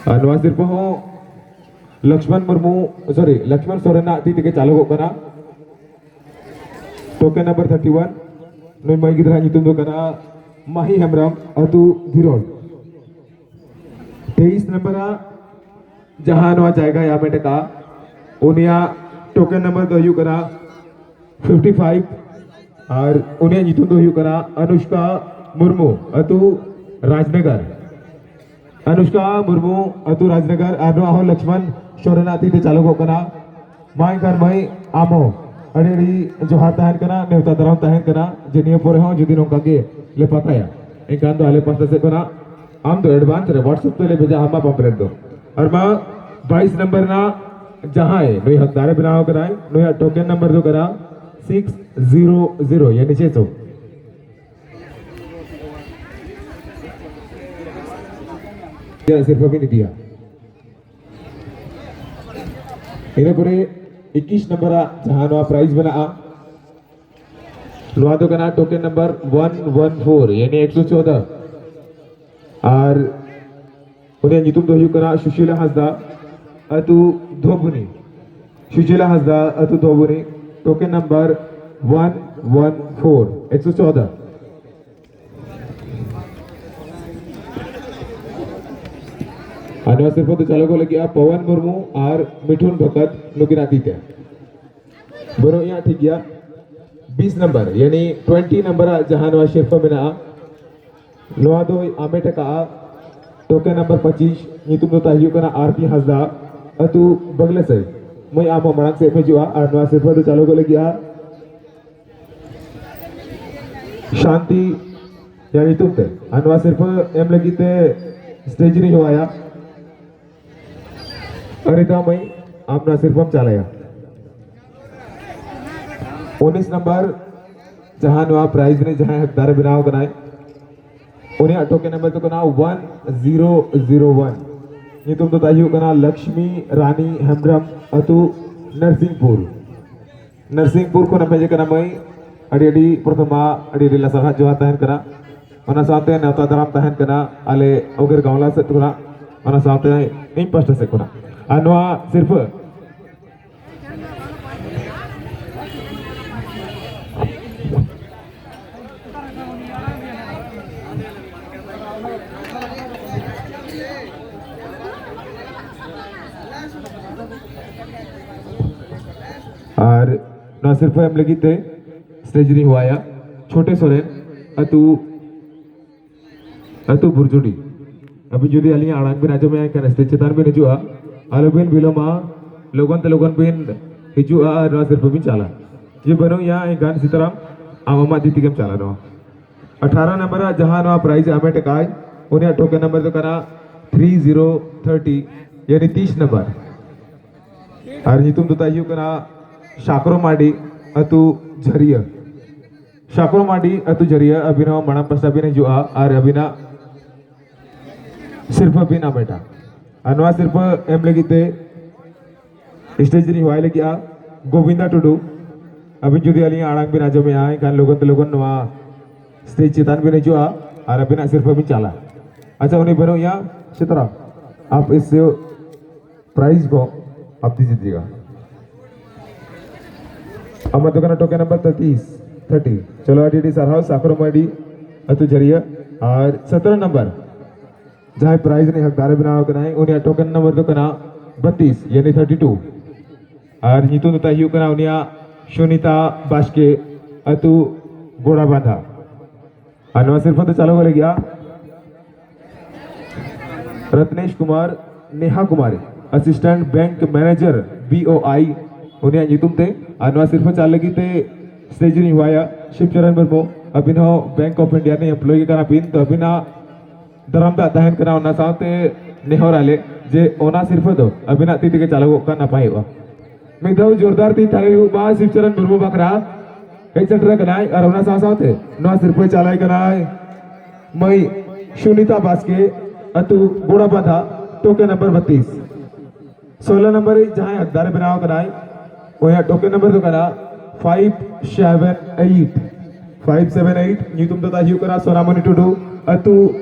ᱟᱨ ᱱᱚᱣᱟ ᱥᱤᱨᱯᱟᱹ ᱦᱚᱸ ᱞᱚᱠᱥᱢᱚᱱ ᱢᱩᱨᱢᱩ, ᱥᱚᱨᱤ, ᱞᱚᱠᱥᱢᱚᱱ ᱥᱚᱨᱮᱱᱟᱜ ᱛᱤ ᱛᱮᱜᱮ ᱪᱟᱞᱚᱜᱚᱜ ᱠᱟᱱᱟ᱾ ᱴᱳᱠᱮᱱ ᱱᱟᱢᱵᱟᱨ ᱛᱷᱟᱨᱴᱤ ᱳᱣᱟᱱ, ᱱᱩᱭ ᱢᱟᱹᱭ ᱜᱤᱫᱽᱨᱟᱹ ᱧᱩᱛᱩᱢ ᱫᱚ ᱠᱟᱱᱟ ᱢᱟᱦᱤ ᱦᱮᱢᱵᱨᱚᱢ, ᱟᱹᱛᱩ ᱫᱷᱤᱨᱚᱞ᱾ ᱛᱮᱭᱤᱥ ᱱᱟᱢᱵᱟᱨᱟᱜ ᱡᱟᱦᱟᱸ ᱱᱚᱣᱟ ᱡᱟᱭᱜᱟᱭ ᱦᱟᱢᱮᱴ ᱟᱠᱟᱫᱼᱟ, ᱩᱱᱤᱭᱟᱜ ᱴᱳᱠᱮᱱ ᱱᱟᱢᱵᱟᱨ ᱫᱚ ᱦᱩᱭᱩᱜ ᱠᱟᱱᱟ ᱯᱷᱤᱯᱴᱤ ᱯᱷᱟᱭᱤᱵᱷ, ᱟᱨ ᱩᱱᱤᱭᱟᱜ ᱧᱩᱛᱩᱢ ᱫᱚ ᱦᱩᱭᱩᱜ ᱠᱟᱱᱟ ᱟᱱᱩᱥᱠᱟ ᱢᱩᱨᱢᱩ, ᱟᱹᱛᱩ ᱨᱟᱡᱽᱱᱚᱜᱚᱨ᱾ ᱟᱱᱩᱥᱠᱟ ᱢᱩᱨᱢᱩ, ᱟᱹᱛᱩ ᱨᱟᱡᱽᱱᱚᱜᱚᱨ, ᱟᱨ ᱱᱚᱣᱟ ᱦᱚᱸ ᱞᱚᱠᱥᱢᱚᱱ ᱥᱚᱨᱮᱱᱟᱜ ᱛᱤ ᱛᱮ ᱪᱟᱞᱚᱜᱚᱜ ᱠᱟᱱᱟ᱾ ᱢᱟ ᱮᱱᱠᱷᱟᱱ ᱢᱟᱹᱭ, ᱟᱢ ᱦᱚᱸ ᱟᱹᱰᱤ ᱟᱹᱰᱤ ᱡᱚᱦᱟᱨ ᱛᱟᱦᱮᱱ ᱠᱟᱱᱟ, ᱱᱮᱣᱛᱟ ᱫᱟᱨᱟᱢ ᱛᱟᱦᱮᱱ ᱠᱟᱱᱟ ᱡᱮ ᱱᱤᱭᱟᱹ ᱯᱚᱨᱮ ᱦᱚᱸ ᱡᱩᱫᱤ ᱱᱚᱝᱠᱟ ᱜᱮ ᱞᱮ ᱯᱟᱛᱟᱭᱟ, ᱮᱱᱠᱷᱟᱱ ᱫᱚ ᱟᱞᱮ ᱯᱟᱥᱴᱟ ᱥᱮᱫ ᱠᱷᱚᱱᱟᱜ ᱟᱢ ᱫᱚ advance ᱨᱮ WhatsApp ᱛᱮᱞᱮ ᱵᱷᱮᱡᱟ ᱟᱢᱟ ᱯᱟᱢᱯᱞᱮᱴ ᱫᱚ᱾ ᱟᱨ ᱢᱟ ᱵᱟᱭᱤᱥ ᱱᱟᱢᱵᱟᱨ ᱨᱮᱱᱟᱜ ᱡᱟᱦᱟᱸᱭ ᱱᱩᱭ ᱦᱚᱠᱫᱟᱨᱮ ᱵᱮᱱᱟᱣ ᱠᱟᱱᱟᱭ, ᱱᱩᱭᱟᱜ ᱴᱳᱠᱮᱱ ᱱᱟᱢᱵᱟᱨ ᱫᱚ ᱠᱟᱱᱟ ᱥᱤᱠᱥ ᱡᱤᱨᱳ ᱡᱤᱨᱳ, ᱭᱟᱱᱤ ᱪᱷᱮ ᱥᱚ᱾ ᱪᱮᱫ ᱥᱤᱨᱯᱟᱹ ᱵᱤᱱ ᱤᱫᱤᱭᱟ? ᱤᱱᱟᱹ ᱯᱚᱨᱮ ᱤᱠᱤᱥ ᱱᱟᱢᱵᱟᱨᱟᱜ ᱡᱟᱦᱟᱸ ᱱᱚᱣᱟ prize ᱢᱮᱱᱟᱜᱼᱟ, ᱱᱚᱣᱟ ᱫᱚ ᱠᱟᱱᱟ token number one one four, ᱭᱟᱱᱤ ᱮᱠᱥᱚ ᱪᱳᱫᱟ᱾ ᱟᱨ ᱩᱱᱤᱭᱟᱜ ᱧᱩᱛᱩᱢ ᱫᱚ ᱦᱩᱭᱩᱜ ᱠᱟᱱᱟ ᱥᱩᱥᱤᱞᱟ ᱦᱟᱸᱥᱫᱟ, ᱟᱹᱛᱩ ᱫᱷᱚᱵᱩᱱᱤ᱾ ᱥᱩᱥᱤᱞᱟ ᱦᱟᱸᱥᱫᱟ, ᱟᱹᱛᱩ ᱫᱷᱚᱵᱩᱱᱤ, token number one one four, ᱮᱠᱥᱚ ᱪᱳᱫᱟ᱾ ᱟᱨ ᱱᱚᱣᱟ ᱥᱤᱨᱯᱟᱹ ᱫᱚ ᱪᱟᱞᱚᱠᱚᱜ ᱞᱟᱹᱜᱤᱫᱼᱟ ᱯᱚᱣᱚᱱ ᱢᱩᱨᱢᱩ ᱟᱨ ᱢᱤᱴᱷᱩᱱ ᱵᱷᱚᱠᱛ ᱱᱩᱠᱤᱱᱟᱜ ᱛᱤ ᱛᱮ᱾ ᱵᱟᱹᱱᱩᱜ ᱭᱟ, ᱴᱷᱤᱠ ᱜᱮᱭᱟ᱾ ᱵᱤᱥ ᱱᱟᱢᱵᱟᱨ, ᱭᱟᱱᱤ twenty ᱱᱟᱢᱵᱟᱨᱟᱜ ᱡᱟᱦᱟᱸ ᱱᱚᱣᱟ ᱥᱤᱨᱯᱟᱹ ᱢᱮᱱᱟᱜᱼᱟ, ᱱᱚᱣᱟ ᱫᱚᱭ ᱟᱢᱮᱴ ᱟᱠᱟᱫᱼᱟ token number ᱯᱚᱸᱪᱤᱥ, ᱧᱩᱛᱩᱢ ᱫᱚ ᱛᱟᱭ ᱦᱩᱭᱩᱜ ᱠᱟᱱᱟ ᱟᱨ ᱯᱤ ᱦᱟᱸᱥᱫᱟ, ᱟᱹᱛᱩ ᱵᱟᱜᱽᱞᱟᱥᱟᱹᱭ᱾ ᱢᱟᱹᱭ, ᱟᱢ ᱦᱚᱸ ᱢᱟᱲᱟᱝ ᱥᱮᱫ ᱮᱢ ᱦᱤᱡᱩᱜᱼᱟ ᱟᱨ ᱱᱚᱣᱟ ᱥᱤᱨᱯᱟᱹ ᱫᱚ ᱪᱟᱞᱚᱠᱚᱜ ᱞᱟᱹᱜᱤᱫᱼᱟ ᱥᱟᱱᱛᱤ ᱭᱟᱜ ᱧᱩᱛᱩᱢ ᱛᱮ᱾ ᱟᱨ ᱱᱚᱣᱟ ᱥᱤᱨᱯᱟᱹ ᱮᱢ ᱞᱟᱹᱜᱤᱫ ᱛᱮ stage ᱨᱤᱧ ᱦᱚᱦᱚᱣᱟᱭᱟ᱾ ᱟᱨᱤᱛᱟ ᱢᱟᱹᱭ, ᱟᱢ ᱱᱚᱣᱟ ᱥᱤᱨᱯᱟᱹᱢ ᱪᱟᱞᱟᱭᱟ᱾ ᱩᱱᱤᱥ ᱱᱟᱢᱵᱟᱨ, ᱡᱟᱦᱟᱸ ᱱᱚᱣᱟ prize ᱨᱮ ᱡᱟᱦᱟᱸᱭ ᱦᱚᱠᱫᱟᱨ ᱵᱮᱱᱟᱣ ᱠᱟᱱᱟᱭ, ᱩᱱᱤᱭᱟᱜ token number ᱫᱚ ᱠᱟᱱᱟ one zero zero one᱾ ᱧᱩᱛᱩᱢ ᱫᱚ ᱛᱟᱭ ᱦᱩᱭᱩᱜ ᱠᱟᱱᱟ ᱞᱚᱠᱥᱢᱤ ᱨᱟᱱᱤ ᱦᱮᱢᱵᱨᱚᱢ, ᱟᱹᱛᱩ ᱱᱟᱨᱥᱤᱝᱯᱩᱨ᱾ ᱱᱟᱨᱥᱤᱝᱯᱩᱨ ᱠᱷᱚᱱ ᱮᱢ ᱦᱮᱡ ᱟᱠᱟᱱᱟ ᱢᱟᱹᱭ, ᱟᱹᱰᱤ ᱟᱹᱰᱤ ᱯᱨᱚᱛᱷᱚᱢᱟ, ᱟᱹᱰᱤ ᱟᱹᱰᱤ ᱞᱟᱥᱟᱲᱦᱟᱜ ᱡᱚᱦᱟᱨ ᱛᱟᱦᱮᱱ ᱠᱟᱱᱟ᱾ ᱚᱱᱟ ᱥᱟᱶᱛᱮ ᱱᱮᱣᱛᱟ ᱫᱟᱨᱟᱢ ᱛᱟᱦᱮᱱ ᱠᱟᱱᱟ ᱟᱞᱮ ᱚᱜᱮᱨ ᱜᱟᱶᱞᱟ ᱥᱮᱫ ᱠᱷᱚᱱᱟᱜ, ᱚᱱᱟ ᱥᱟᱶᱛᱮ ᱤᱧ ᱯᱟᱦᱴᱟ ᱥᱮᱫ ᱠᱷᱚᱱᱟᱜ᱾ ᱟᱨ ᱱᱚᱣᱟ ᱥᱤᱨᱯᱟᱹ ᱟᱨ ᱱᱚᱣᱟ ᱥᱤᱨᱯᱟᱹ ᱮᱢ ᱞᱟᱹᱜᱤᱫ ᱛᱮ stage ᱨᱤᱧ ᱦᱚᱦᱚᱣᱟᱭᱟ ᱪᱷᱳᱴᱮ ᱥᱚᱨᱮᱱ, ᱟᱹᱛᱩ, ᱟᱹᱛᱩ ᱵᱩᱨᱡᱩᱰᱤ᱾ ᱟᱹᱵᱤᱱ ᱡᱩᱫᱤ ᱟᱹᱞᱤᱧᱟᱜ ᱟᱲᱟᱝ ᱵᱤᱱ ᱟᱸᱡᱚᱢᱮᱫᱼᱟ, ᱮᱱᱠᱷᱟᱱ stage ᱪᱮᱛᱟᱱ ᱵᱤᱱ ᱦᱤᱡᱩᱜᱼᱟ᱾ ᱟᱞᱚᱵᱤᱱ ᱵᱤᱞᱚᱢᱟ, ᱞᱚᱜᱚᱱ ᱛᱮ ᱞᱚᱜᱚᱱ ᱵᱤᱱ ᱦᱤᱡᱩᱜᱼᱟ ᱟᱨ ᱱᱚᱣᱟ ᱥᱤᱨᱯᱟᱹ ᱵᱤᱱ ᱪᱟᱞᱟ᱾ ᱡᱮ ᱵᱟᱹᱱᱩᱜ ᱭᱟ, ᱮᱱᱠᱷᱟᱱ ᱥᱤᱛᱟᱨᱟᱢ, ᱟᱢ ᱟᱢᱟᱜ ᱛᱤ ᱛᱮᱜᱮᱢ ᱪᱟᱞᱟ ᱱᱚᱣᱟ᱾ ᱟᱴᱷᱟᱨᱚ ᱱᱟᱢᱵᱟᱨ ᱨᱮ ᱡᱟᱦᱟᱸ ᱱᱚᱣᱟ prize ᱮ ᱟᱢᱮᱴ ᱟᱠᱟᱫ, ᱩᱱᱤᱭᱟᱜ token number ᱫᱚ ᱠᱟᱱᱟ three zero thirty, ᱭᱟᱱᱤ ᱛᱤᱥ ᱱᱟᱢᱵᱟᱨ᱾ ᱟᱨ ᱧᱩᱛᱩᱢ ᱫᱚ ᱛᱟᱭ ᱦᱩᱭᱩᱜ ᱠᱟᱱᱟ ᱥᱟᱠᱨᱚ ᱢᱟᱨᱰᱤ, ᱟᱹᱛᱩ ᱡᱷᱟᱹᱨᱤᱭᱟᱹ᱾ ᱥᱟᱠᱨᱚ ᱢᱟᱨᱰᱤ, ᱟᱹᱛᱩ ᱡᱷᱟᱹᱨᱤᱭᱟᱹ, ᱟᱹᱵᱤᱱ ᱦᱚᱸ ᱢᱟᱲᱟᱝ ᱯᱟᱥᱴᱟ ᱵᱤᱱ ᱦᱤᱡᱩᱜᱼᱟ ᱟᱨ ᱟᱹᱵᱤᱱᱟᱜ ᱥᱤᱨᱯᱟᱹ ᱵᱤᱱ ᱟᱢᱮᱴᱟ᱾ ᱟᱨ ᱱᱚᱣᱟ ᱥᱤᱨᱯᱟᱹ ᱮᱢ ᱞᱟᱹᱜᱤᱫ ᱛᱮ ᱥᱴᱮᱡᱽ ᱨᱤᱧ ᱦᱚᱦᱚᱭ ᱞᱟᱹᱜᱤᱫᱼᱟ ᱜᱳᱵᱤᱱᱫᱟ ᱴᱩᱰᱩ᱾ ᱟᱹᱵᱤᱱ ᱡᱩᱫᱤ ᱟᱹᱞᱤᱧᱟᱜ ᱟᱲᱟᱝ ᱵᱤᱱ ᱟᱸᱡᱚᱢᱮᱜᱼᱟ, ᱮᱱᱠᱷᱟᱱ ᱞᱚᱜᱚᱱ ᱛᱮ ᱞᱚᱜᱚᱱ ᱱᱚᱣᱟ ᱥᱴᱮᱡᱽ ᱪᱮᱛᱟᱱ ᱵᱤᱱ ᱦᱤᱡᱩᱜᱼᱟ ᱟᱨ ᱟᱹᱵᱤᱱᱟᱜ ᱥᱤᱨᱯᱟᱹ ᱵᱤᱱ ᱪᱟᱞᱟ᱾ ᱟᱪᱪᱷᱟ, ᱩᱱᱤ ᱵᱟᱹᱱᱩᱜ ᱮᱭᱟ᱾ ᱥᱤᱛᱟᱨᱟᱢ, ᱟᱯ ᱤᱥ ᱯᱨᱟᱭᱤᱡᱽ ᱠᱚ ᱟᱯ ᱫᱤᱡᱤᱭᱮᱜᱟ᱾ ᱟᱢᱟᱜ ᱫᱚ ᱠᱟᱱᱟ ᱴᱳᱠᱮᱱ ᱱᱟᱢᱵᱟᱨ ᱛᱤᱨᱤᱥ, ᱛᱷᱟᱨᱴᱤ᱾ ᱪᱚᱞᱚ, ᱟᱹᱰᱤ ᱟᱹᱰᱤ ᱥᱟᱨᱦᱟᱣ ᱥᱟᱠᱨᱚᱢ ᱢᱟᱹᱰᱤ ᱟᱹᱛᱩ ᱡᱟᱹᱨᱤᱭᱟᱹ᱾ ᱟᱨ ᱥᱚᱛᱨᱚ ᱱᱟᱢᱵᱟᱨ, ᱡᱟᱦᱟᱸᱭ ᱯᱨᱟᱭᱤᱡᱽ ᱨᱤᱱᱤᱡ ᱦᱚᱠᱫᱟᱨᱮ ᱵᱮᱱᱟᱣ ᱟᱠᱟᱱᱟᱭ, ᱩᱱᱤᱭᱟᱜ ᱴᱳᱠᱮᱱ ᱱᱟᱢᱵᱟᱨ ᱫᱚ ᱠᱟᱱᱟ ᱵᱟᱛᱤᱥ, ᱭᱟᱱᱤ ᱛᱷᱟᱨᱴᱤ ᱴᱩ᱾ ᱟᱨ ᱧᱩᱛᱩᱢ ᱫᱚ ᱛᱟᱭ ᱦᱩᱭᱩᱜ ᱠᱟᱱᱟ ᱩᱱᱤᱭᱟᱜ ᱥᱩᱱᱤᱛᱟ ᱵᱟᱥᱠᱮ, ᱟᱹᱛᱩ ᱜᱳᱲᱟᱵᱟᱸᱫᱷᱟ᱾ ᱟᱨ ᱱᱚᱣᱟ ᱥᱤᱨᱯᱟᱹ ᱫᱚ ᱪᱟᱞᱟᱣ ᱞᱟᱹᱜᱤᱫᱼᱟ Ratnesh Kumar, Neha Kumari, assistant bank manager, B O I, ᱩᱱᱤᱭᱟᱜ ᱧᱩᱛᱩᱢ ᱛᱮ᱾ ᱟᱨ ᱱᱚᱣᱟ ᱥᱤᱨᱯᱟᱹ ᱪᱟᱞ ᱞᱟᱹᱜᱤᱫ ᱛᱮ ᱥᱴᱮᱡᱽ ᱨᱤᱧ ᱦᱚᱦᱚᱭᱟ ᱥᱤᱵᱪᱚᱨᱚᱱ ᱢᱩᱨᱢᱩ᱾ ᱟᱹᱵᱤᱱ ᱦᱚᱸ ᱵᱮᱝᱠ ᱚᱯᱷ ᱤᱱᱰᱤᱭᱟ ᱨᱤᱱ ᱮᱢᱯᱞᱚᱭᱤ ᱜᱮ ᱠᱟᱱᱟ ᱵᱤᱱ, ᱛᱚ ᱟᱹᱵᱤᱱᱟᱜ ᱫᱟᱨᱟᱢ ᱫᱟᱜ ᱛᱟᱦᱮᱱ ᱠᱟᱱᱟ᱾ ᱚᱱᱟ ᱥᱟᱶᱛᱮ ᱱᱮᱦᱚᱨ ᱟᱞᱮ ᱡᱮ ᱚᱱᱟ ᱥᱤᱨᱯᱟᱹ ᱫᱚ ᱟᱹᱵᱤᱱᱟᱜ ᱛᱤ ᱛᱮᱜᱮ ᱪᱟᱞᱟᱣᱚᱜ ᱠᱷᱟᱱ ᱱᱟᱯᱟᱭᱚᱜᱼᱟ᱾ ᱢᱤᱫ ᱫᱷᱟᱣ ᱡᱳᱨᱫᱟᱨ ᱛᱤ ᱛᱷᱟᱹᱲᱤ ᱦᱩᱭᱩᱜ ᱢᱟ ᱥᱤᱵᱪᱚᱨᱚᱱ ᱢᱩᱨᱢᱩ ᱵᱟᱠᱷᱨᱟ᱾ ᱦᱮᱡ ᱥᱮᱴᱮᱨ ᱟᱠᱟᱱᱟᱭ ᱟᱨ ᱚᱱᱟ ᱥᱟᱶ ᱥᱟᱶᱛᱮ ᱱᱚᱣᱟ ᱥᱤᱨᱯᱟᱹ ᱪᱟᱞᱟᱭ ᱠᱟᱱᱟᱭ ᱢᱟᱹᱭ ᱥᱩᱱᱤᱛᱟ ᱵᱟᱥᱠᱮ, ᱟᱹᱛᱩ ᱜᱳᱲᱟᱵᱟᱸᱫᱷᱟ, ᱴᱳᱠᱮᱱ ᱱᱟᱢᱵᱟᱨ ᱵᱟᱛᱤᱥ᱾ ᱥᱳᱞᱳ ᱱᱟᱢᱵᱟᱨ ᱨᱤᱡ ᱡᱟᱦᱟᱸᱭ ᱦᱚᱠᱫᱟᱨᱮ ᱵᱮᱱᱟᱣ ᱟᱠᱟᱱᱟᱭ, ᱩᱱᱤᱭᱟᱜ ᱴᱳᱠᱮᱱ ᱱᱟᱢᱵᱟᱨ ᱫᱚ ᱠᱟᱱᱟ five seven eight, five seven eight. ᱧᱩᱛᱩᱢ ᱫᱚ ᱛᱟᱭ ᱦᱩᱭᱩᱜ ᱠᱟᱱᱟ ᱥᱳᱱᱟᱢᱚᱱᱤ ᱴᱩᱰᱩ, ᱟᱹᱛᱩ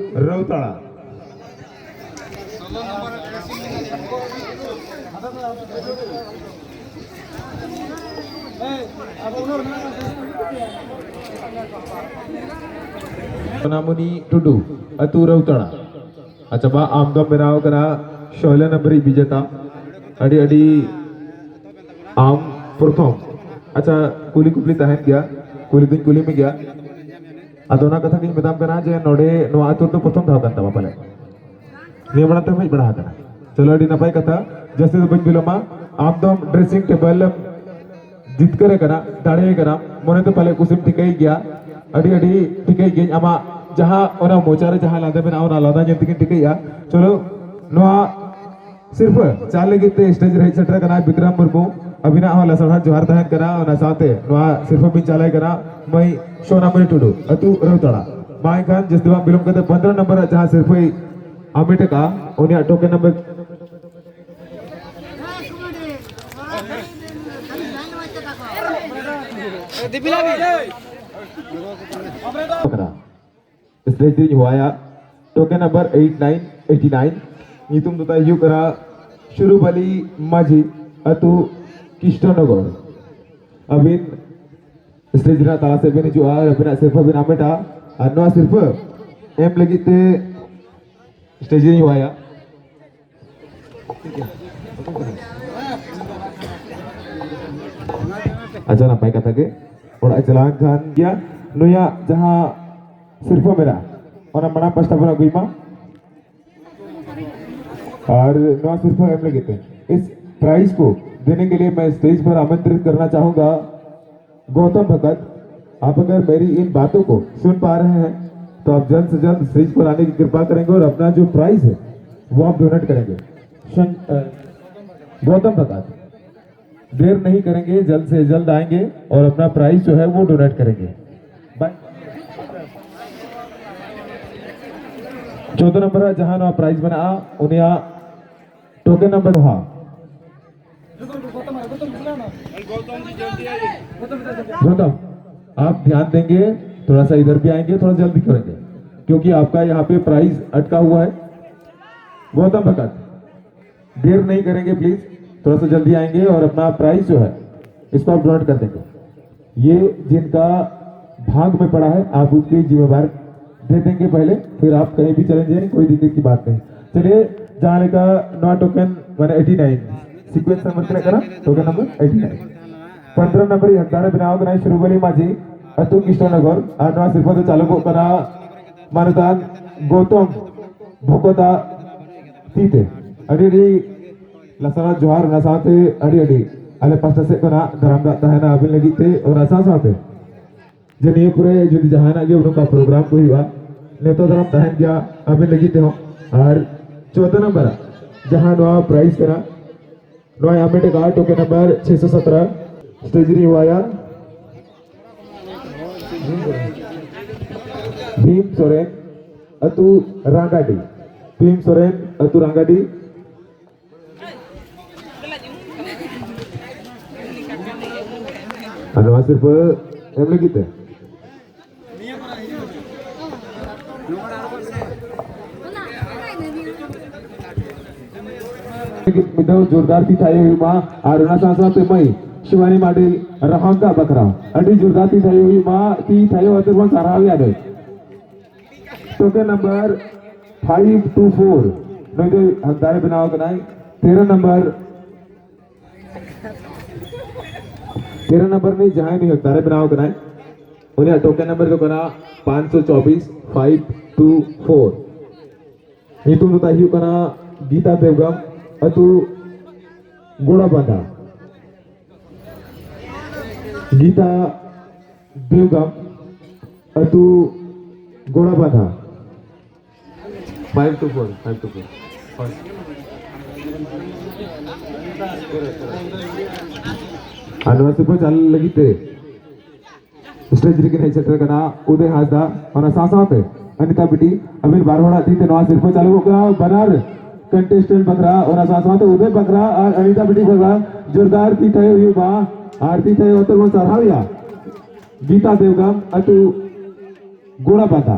ᱨᱟᱣᱛᱟᱲᱟ᱾ ᱥᱳᱱᱟᱢᱚᱱᱤ ᱴᱩᱰᱩ, ᱟᱹᱛᱩ ᱨᱟᱣᱛᱟᱲᱟ᱾ ᱟᱪᱪᱷᱟ, ᱢᱟ, ᱟᱢ ᱫᱚᱢ ᱵᱮᱱᱟᱣ ᱠᱟᱱᱟ ᱥᱳᱞᱳ ᱱᱟᱢᱵᱟᱨ ᱨᱤᱡ ᱵᱤᱡᱮᱛᱟ᱾ ᱟᱹᱰᱤ ᱟᱹᱰᱤ ᱟᱢ ᱯᱨᱚᱛᱷᱚᱢ᱾ ᱟᱪᱪᱷᱟ, ᱠᱩᱞᱤ ᱠᱩᱯᱞᱤ ᱛᱟᱦᱮᱱ ᱜᱮᱭᱟ, ᱠᱩᱞᱤ ᱫᱩᱧ ᱠᱩᱞᱤ ᱢᱮᱜᱮᱭᱟ᱾ ᱟᱫᱚ ᱚᱱᱟ ᱠᱟᱛᱷᱟ ᱜᱤᱧ ᱢᱮᱛᱟᱢ ᱠᱟᱱᱟ ᱡᱮ ᱱᱚᱰᱮ ᱱᱚᱣᱟ ᱟᱹᱛᱩ ᱨᱮᱫᱚ ᱯᱨᱚᱛᱷᱚᱢ ᱫᱷᱟᱣ ᱠᱟᱱ ᱛᱟᱢᱟ ᱯᱟᱞᱮ, ᱱᱤᱭᱟᱹ ᱢᱟᱲᱟᱝ ᱛᱮᱢ ᱦᱮᱡ ᱵᱟᱲᱟ ᱟᱠᱟᱱᱟ? ᱪᱚᱞᱚ, ᱟᱹᱰᱤ ᱱᱟᱯᱟᱭ ᱠᱟᱛᱷᱟ, ᱡᱟᱹᱥᱛᱤ ᱫᱚ ᱵᱟᱹᱧ ᱵᱤᱞᱚᱢᱟ᱾ ᱟᱢ ᱫᱚᱢ ᱰᱨᱮᱥᱤᱝ ᱴᱮᱵᱚᱞ ᱮᱢ ᱡᱤᱛᱠᱟᱹᱨ ᱟᱠᱟᱱᱟ, ᱫᱟᱲᱮ ᱟᱠᱟᱱᱟ, ᱢᱚᱱᱮ ᱛᱮ ᱯᱟᱞᱮ ᱠᱩᱥᱤᱢ ᱴᱷᱤᱠᱟᱹᱭ ᱜᱮᱭᱟ᱾ ᱟᱹᱰᱤ ᱟᱹᱰᱤ ᱴᱷᱤᱠᱟᱹᱭ ᱜᱤᱭᱟᱹᱧ, ᱟᱢᱟᱜ ᱡᱟᱦᱟᱸ ᱚᱱᱟ ᱢᱚᱪᱟ ᱨᱮ ᱡᱟᱦᱟᱸ ᱞᱟᱸᱫᱟ ᱢᱮᱱᱟᱜᱼᱟ, ᱚᱱᱟ ᱞᱟᱸᱫᱟ ᱧᱮᱞ ᱛᱮᱜᱮᱧ ᱴᱷᱤᱠᱟᱹᱭᱮᱫᱼᱟ᱾ ᱪᱚᱞᱚ, ᱱᱚᱣᱟ ᱥᱤᱨᱯᱟᱹ ᱪᱟᱞ ᱞᱟᱹᱜᱤᱫ ᱛᱮ ᱥᱴᱮᱡᱽ ᱨᱮ ᱦᱮᱡ ᱥᱮᱴᱮᱨ ᱟᱠᱟᱱᱟᱭ ᱵᱤᱠᱨᱚᱢ ᱢᱩᱨᱢᱩ᱾ ᱟᱹᱵᱤᱱᱟᱜ ᱦᱚᱸ ᱞᱟᱥᱟᱲᱦᱟᱴ ᱡᱚᱦᱟᱨ ᱛᱟᱦᱮᱱ ᱠᱟᱱᱟ᱾ ᱚᱱᱟ ᱥᱟᱶᱛᱮ ᱱᱚᱣᱟ ᱥᱤᱨᱯᱟᱹ ᱵᱤᱱ ᱪᱟᱞᱟᱭ ᱠᱟᱱᱟ ᱢᱟᱹᱭ ᱥᱳᱱᱟᱢᱚᱱᱤ ᱴᱩᱰᱩ, ᱟᱹᱛᱩ ᱨᱟᱣᱛᱟᱲᱟ᱾ ᱢᱟ ᱮᱱᱠᱷᱟᱱ ᱡᱟᱹᱥᱛᱤ ᱵᱟᱝ ᱵᱤᱞᱚᱢ ᱠᱟᱛᱮ ᱯᱚᱱᱫᱽᱨᱚ ᱱᱚᱢᱵᱚᱨ ᱨᱮ ᱡᱟᱦᱟᱸ ᱥᱤᱨᱯᱟᱹᱭ ᱟᱢᱮᱴ ᱟᱠᱟᱫᱼᱟ, ᱩᱱᱤᱭᱟᱜ ᱴᱳᱠᱮᱱ ᱱᱚᱢᱵᱚᱨ ᱠᱟᱱᱟ᱾ ᱥᱴᱮᱡᱽ ᱨᱤᱧ ᱦᱚᱦᱚᱣᱟᱭᱟ, token number eight nine eight nine, ᱧᱩᱛᱩᱢ ᱫᱚ ᱛᱟᱭ ᱦᱩᱭᱩᱜ ᱠᱟᱱᱟ ᱥᱩᱨᱩᱵᱟᱞᱤ ᱢᱟᱹᱡᱷᱤ, ᱟᱹᱛᱩ ᱠᱨᱤᱥᱱᱚᱱᱚᱜᱚᱨ᱾ ᱟᱹᱵᱤᱱ ᱥᱴᱮᱡᱽ ᱨᱮᱱᱟᱜ ᱛᱟᱞᱟ ᱥᱮᱫ ᱵᱤᱱ ᱦᱤᱡᱩᱜᱼᱟ ᱟᱨ ᱟᱹᱵᱤᱱᱟᱜ ᱥᱤᱨᱯᱟᱹ ᱵᱤᱱ ᱦᱟᱢᱮᱴᱟ᱾ ᱟᱨ ᱱᱚᱣᱟ ᱥᱤᱨᱯᱟᱹ ᱮᱢ ᱞᱟᱹᱜᱤᱫ ᱛᱮ ᱥᱴᱮᱡᱽ ᱨᱤᱧ ᱦᱚᱦᱚᱣᱟᱭᱟ᱾ ᱟᱪᱪᱷᱟ, ᱱᱟᱯᱟᱭ ᱠᱟᱛᱷᱟ ᱜᱮ, ᱚᱲᱟᱜ ᱮ ᱪᱟᱞᱟᱣ ᱮᱱ ᱠᱷᱟᱱ ᱜᱮᱭᱟ᱾ ᱱᱩᱭᱟᱜ ᱡᱟᱦᱟᱸ ᱥᱤᱨᱯᱟᱹ ᱢᱮᱱᱟᱜᱼᱟ, ᱚᱱᱟ ᱢᱟᱲᱟᱝ ᱯᱟᱥᱴᱟ ᱵᱚᱱ ᱟᱹᱜᱩᱭ ᱢᱟ᱾ ᱟᱨ ᱱᱚᱣᱟ ᱥᱤᱨᱯᱟᱹ ᱮᱢ ᱞᱟᱹᱜᱤᱫ ᱛᱮ, इस प्राइज को देने के लिए मैं स्टेज पर आमंत्रित करना चाहूंगा गौतम भगत। आप अगर मेरी इन बातों को सुन पा रहे हैं तो आप जल्द से जल्द स्टेज पर आने की कृपा करेंगे और अपना जो प्राइज है वो आप डोनेट करेंगे। शन-, अ, गौतम भगत, देर नहीं करेंगे, जल्द से जल्द आएंगे और अपना प्राइज जो है वो डोनेट करेंगे। बाय। ᱪᱳᱫᱽᱫᱳ ᱱᱚᱢᱵᱚᱨ ᱨᱮ ᱡᱟᱦᱟᱸ ᱱᱚᱣᱟ ᱯᱨᱟᱭᱤᱡᱽ ᱢᱮᱱᱟᱜᱼᱟ, ᱩᱱᱤᱭᱟᱜ ᱴᱳᱠᱮᱱ ᱱᱟᱢᱵᱟᱨ ᱫᱚ ᱦᱟᱸᱜ। गौतम, आप ध्यान देंगे, थोड़ा सा इधर भी आएंगे, थोड़ा जल्दी करेंगे, क्योंकि आपका यहाँ पे प्राइज अटका हुआ है। गौतम भगत, देर नहीं करेंगे प्लीज, थोड़ा सा जल्दी आएंगे और अपना प्राइज जो है इसको आप डोनेट कर देंगे। ये जिनका भाग में पड़ा है आप उसके जिम्मेवार दे देंगे पहले, फिर आप कहीं भी चले जाएं, कोई दिक्कत की बात नहीं। चलिए, ᱡᱟᱦᱟᱸ ᱞᱮᱠᱟ ᱱᱚᱣᱟ ᱴᱳᱠᱮᱱ ᱢᱟᱱᱮ ᱮᱭᱤᱴᱤ ᱱᱟᱭᱤᱱ, ᱥᱤᱠᱩᱭᱮᱱᱥ ᱱᱟᱢᱵᱟᱨ ᱛᱤᱱᱟᱹᱜ ᱠᱟᱱᱟ? Token number eighty nine. ᱯᱚᱱᱫᱽᱨᱚ ᱱᱟᱢᱵᱟᱨ ᱦᱚᱠᱫᱟᱨ ᱵᱮᱱᱟᱣ ᱠᱟᱱᱟᱭ ᱥᱩᱨᱩᱵᱟᱞᱤ ᱢᱟᱹᱡᱷᱤ, ᱟᱹᱛᱩ ᱠᱨᱤᱥᱱᱚᱱᱚᱜᱚᱨ, ᱟᱨ ᱱᱚᱣᱟ ᱥᱤᱨᱯᱟᱹ ᱫᱚ ᱪᱟᱞᱚᱜᱚᱜ ᱠᱟᱱᱟ ᱢᱟᱱᱚᱛᱟᱱ ᱜᱳᱛᱚᱢ ᱵᱷᱚᱠᱚᱛᱟᱜ ᱛᱤ ᱛᱮ᱾ ᱟᱹᱰᱤ ᱟᱹᱰᱤ ᱞᱟᱥᱟᱲᱦᱮᱫ ᱡᱚᱦᱟᱨ, ᱚᱱᱟ ᱥᱟᱶᱛᱮ ᱟᱹᱰᱤ ᱟᱹᱰᱤ ᱟᱞᱮ ᱯᱟᱥᱴᱟ ᱥᱮᱫ ᱠᱷᱚᱱᱟᱜ ᱫᱟᱨᱟᱢ ᱫᱟᱜ ᱛᱟᱦᱮᱱᱟ ᱟᱹᱵᱤᱱ ᱞᱟᱹᱜᱤᱫ ᱛᱮ᱾ ᱚᱱᱟ ᱥᱟᱶ ᱥᱟᱶᱛᱮ ᱡᱮ ᱱᱤᱭᱟᱹ ᱯᱚᱨᱮ ᱡᱩᱫᱤ ᱡᱟᱦᱟᱱᱟᱜ ᱜᱮ ᱱᱚᱝᱠᱟ ᱯᱨᱳᱜᱨᱟᱢ ᱠᱚ ᱦᱩᱭᱩᱜᱼᱟ, ᱱᱮᱣᱛᱟ ᱫᱟᱨᱟᱢ ᱛᱟᱦᱮᱱ ᱜᱮᱭᱟ ᱟᱹᱵᱤᱱ ᱞᱟᱹᱜᱤᱫ ᱛᱮᱦᱚᱸ᱾ ᱟᱨ ᱪᱳᱫᱽᱫᱳ ᱱᱟᱢᱵᱟᱨ ᱡᱟᱦᱟᱸ ᱱᱚᱣᱟ ᱯᱨᱟᱭᱤᱡᱽ ᱠᱟᱱᱟ, ᱱᱚᱣᱟᱭ ᱦᱟᱢᱮᱴ ᱟᱠᱟᱫᱼᱟ ᱴᱳᱠᱮᱱ ᱱᱟᱢᱵᱟᱨ ᱪᱷᱮᱥᱚ ᱥᱚᱛᱨᱚ᱾ ᱥᱴᱮᱡᱽ ᱨᱤᱧ ᱦᱚᱦᱚᱣᱟᱭᱟ ᱵᱷᱤᱢ ᱥᱚᱨᱮᱱ, ᱟᱹᱛᱩ ᱨᱟᱝᱜᱟᱰᱤ᱾ ᱵᱷᱤᱢ ᱥᱚᱨᱮᱱ, ᱟᱹᱛᱩ ᱨᱟᱝᱜᱟᱰᱤ᱾ ᱟᱨ ᱱᱚᱣᱟ ᱥᱤᱨᱯᱟᱹ ᱮᱢ ᱞᱟᱹᱜᱤᱫ ᱛᱮ ᱢᱤᱫ ᱫᱷᱟᱣ ᱡᱳᱨᱫᱟᱨ ᱛᱤ ᱛᱷᱟᱭᱚ ᱦᱩᱭᱩᱜ ᱢᱟ᱾ ᱟᱨ ᱚᱱᱟ ᱥᱟᱶ ᱥᱟᱶᱛᱮ ᱢᱟᱹᱭ ᱥᱤᱵᱟᱱᱤ ᱢᱟᱨᱰᱤ ᱨᱟᱦᱟᱢ ᱫᱟᱜ ᱵᱟᱠᱷᱨᱟ ᱟᱹᱰᱤ ᱡᱳᱨᱫᱟᱨ ᱛᱤ ᱛᱷᱟᱭᱚ ᱦᱩᱭᱩᱜ ᱢᱟ᱾ ᱛᱤ ᱛᱷᱟᱭᱚ ᱟᱛᱮ ᱵᱚᱱ ᱥᱟᱨᱦᱟᱣ ᱮᱭᱟ ᱱᱩᱭ᱾ Token number five two four, ᱱᱩᱭ ᱫᱚ ᱦᱟᱠᱫᱟᱨᱮ ᱵᱮᱱᱟᱣ ᱟᱠᱟᱱᱟᱭ᱾ ᱛᱮᱨᱚ ᱱᱟᱢᱵᱟᱨ, ᱛᱮᱨᱚ ᱱᱟᱢᱵᱟᱨ ᱨᱤᱱᱤᱡ ᱡᱟᱦᱟᱸᱭ ᱱᱩᱭ ᱦᱟᱠᱫᱟᱨᱮ ᱵᱮᱱᱟᱣ ᱟᱠᱟᱱᱟᱭ, ᱩᱱᱤᱭᱟᱜ ᱴᱳᱠᱮᱱ ᱱᱟᱢᱵᱟᱨ ᱫᱚ ᱠᱟᱱᱟ ᱯᱟᱸᱪ ᱥᱚ ᱪᱚᱵᱵᱤᱥ ᱯᱷᱟᱭᱤᱵᱷ ᱴᱩ ᱯᱷᱳᱨ᱾ ᱧᱩᱛᱩᱢ ᱫᱚ ᱛᱟᱭ ᱦᱩᱭᱩᱜ ᱠᱟᱱᱟ ᱜᱤᱛᱟ ᱫᱮᱵᱜᱟᱢ, ᱟᱹᱛᱩ ᱜᱳᱲᱟᱵᱟᱸᱫᱷᱟ᱾ ᱜᱤᱛᱟ ᱫᱮᱣᱜᱟᱢ, ᱟᱹᱛᱩ Gorabandha. Five two four, five two four. ᱟᱨ ᱱᱚᱣᱟ ᱥᱤᱨᱯᱟᱹ ᱪᱟᱞ ᱞᱟᱹᱜᱤᱫ ᱛᱮ ᱥᱴᱮᱡ ᱨᱮᱠᱤᱱ ᱦᱮᱡ ᱥᱮᱴᱮᱨ ᱠᱟᱱᱟ ᱩᱫᱚᱭ ᱦᱟᱸᱥᱫᱟ, ᱚᱱᱟ ᱥᱟᱶ ᱥᱟᱶᱛᱮ ᱚᱱᱤᱛᱟ ᱵᱤᱴᱤ᱾ ᱟᱹᱵᱤᱱ ᱵᱟᱨ ᱦᱚᱲᱟᱜ ᱛᱤ ᱛᱮ ᱱᱚᱣᱟ ᱥᱤᱨᱯᱟᱹ ᱪᱟᱞᱩᱜᱚᱜ ᱠᱟᱱᱟ ᱵᱟᱱᱟᱨ ᱠᱚᱱᱴᱮᱥᱴᱮᱱᱴ ᱵᱟᱠᱷᱨᱟ᱾ ᱚᱱᱟ ᱥᱟᱶ ᱥᱟᱶᱛᱮ ᱩᱫᱚᱭ ᱵᱟᱠᱷᱨᱟ ᱟᱨ ᱚᱱᱤᱛᱟ ᱵᱤᱴᱤ ᱵᱟᱠᱷᱨᱟ ᱡᱳᱨᱫᱟᱨ ᱛᱤ ᱛᱷᱟᱭᱚ ᱦᱩᱭᱩᱜ ᱢᱟ᱾ ᱟᱨ ᱛᱤ ᱛᱷᱟᱭᱚ ᱟᱛᱮ ᱵᱚᱱ ᱥᱟᱨᱦᱟᱣ ᱮᱭᱟ ᱜᱤᱛᱟ ᱫᱮᱣᱜᱟᱢ, ᱟᱹᱛᱩ ᱜᱳᱲᱟᱵᱟᱫᱷᱟ᱾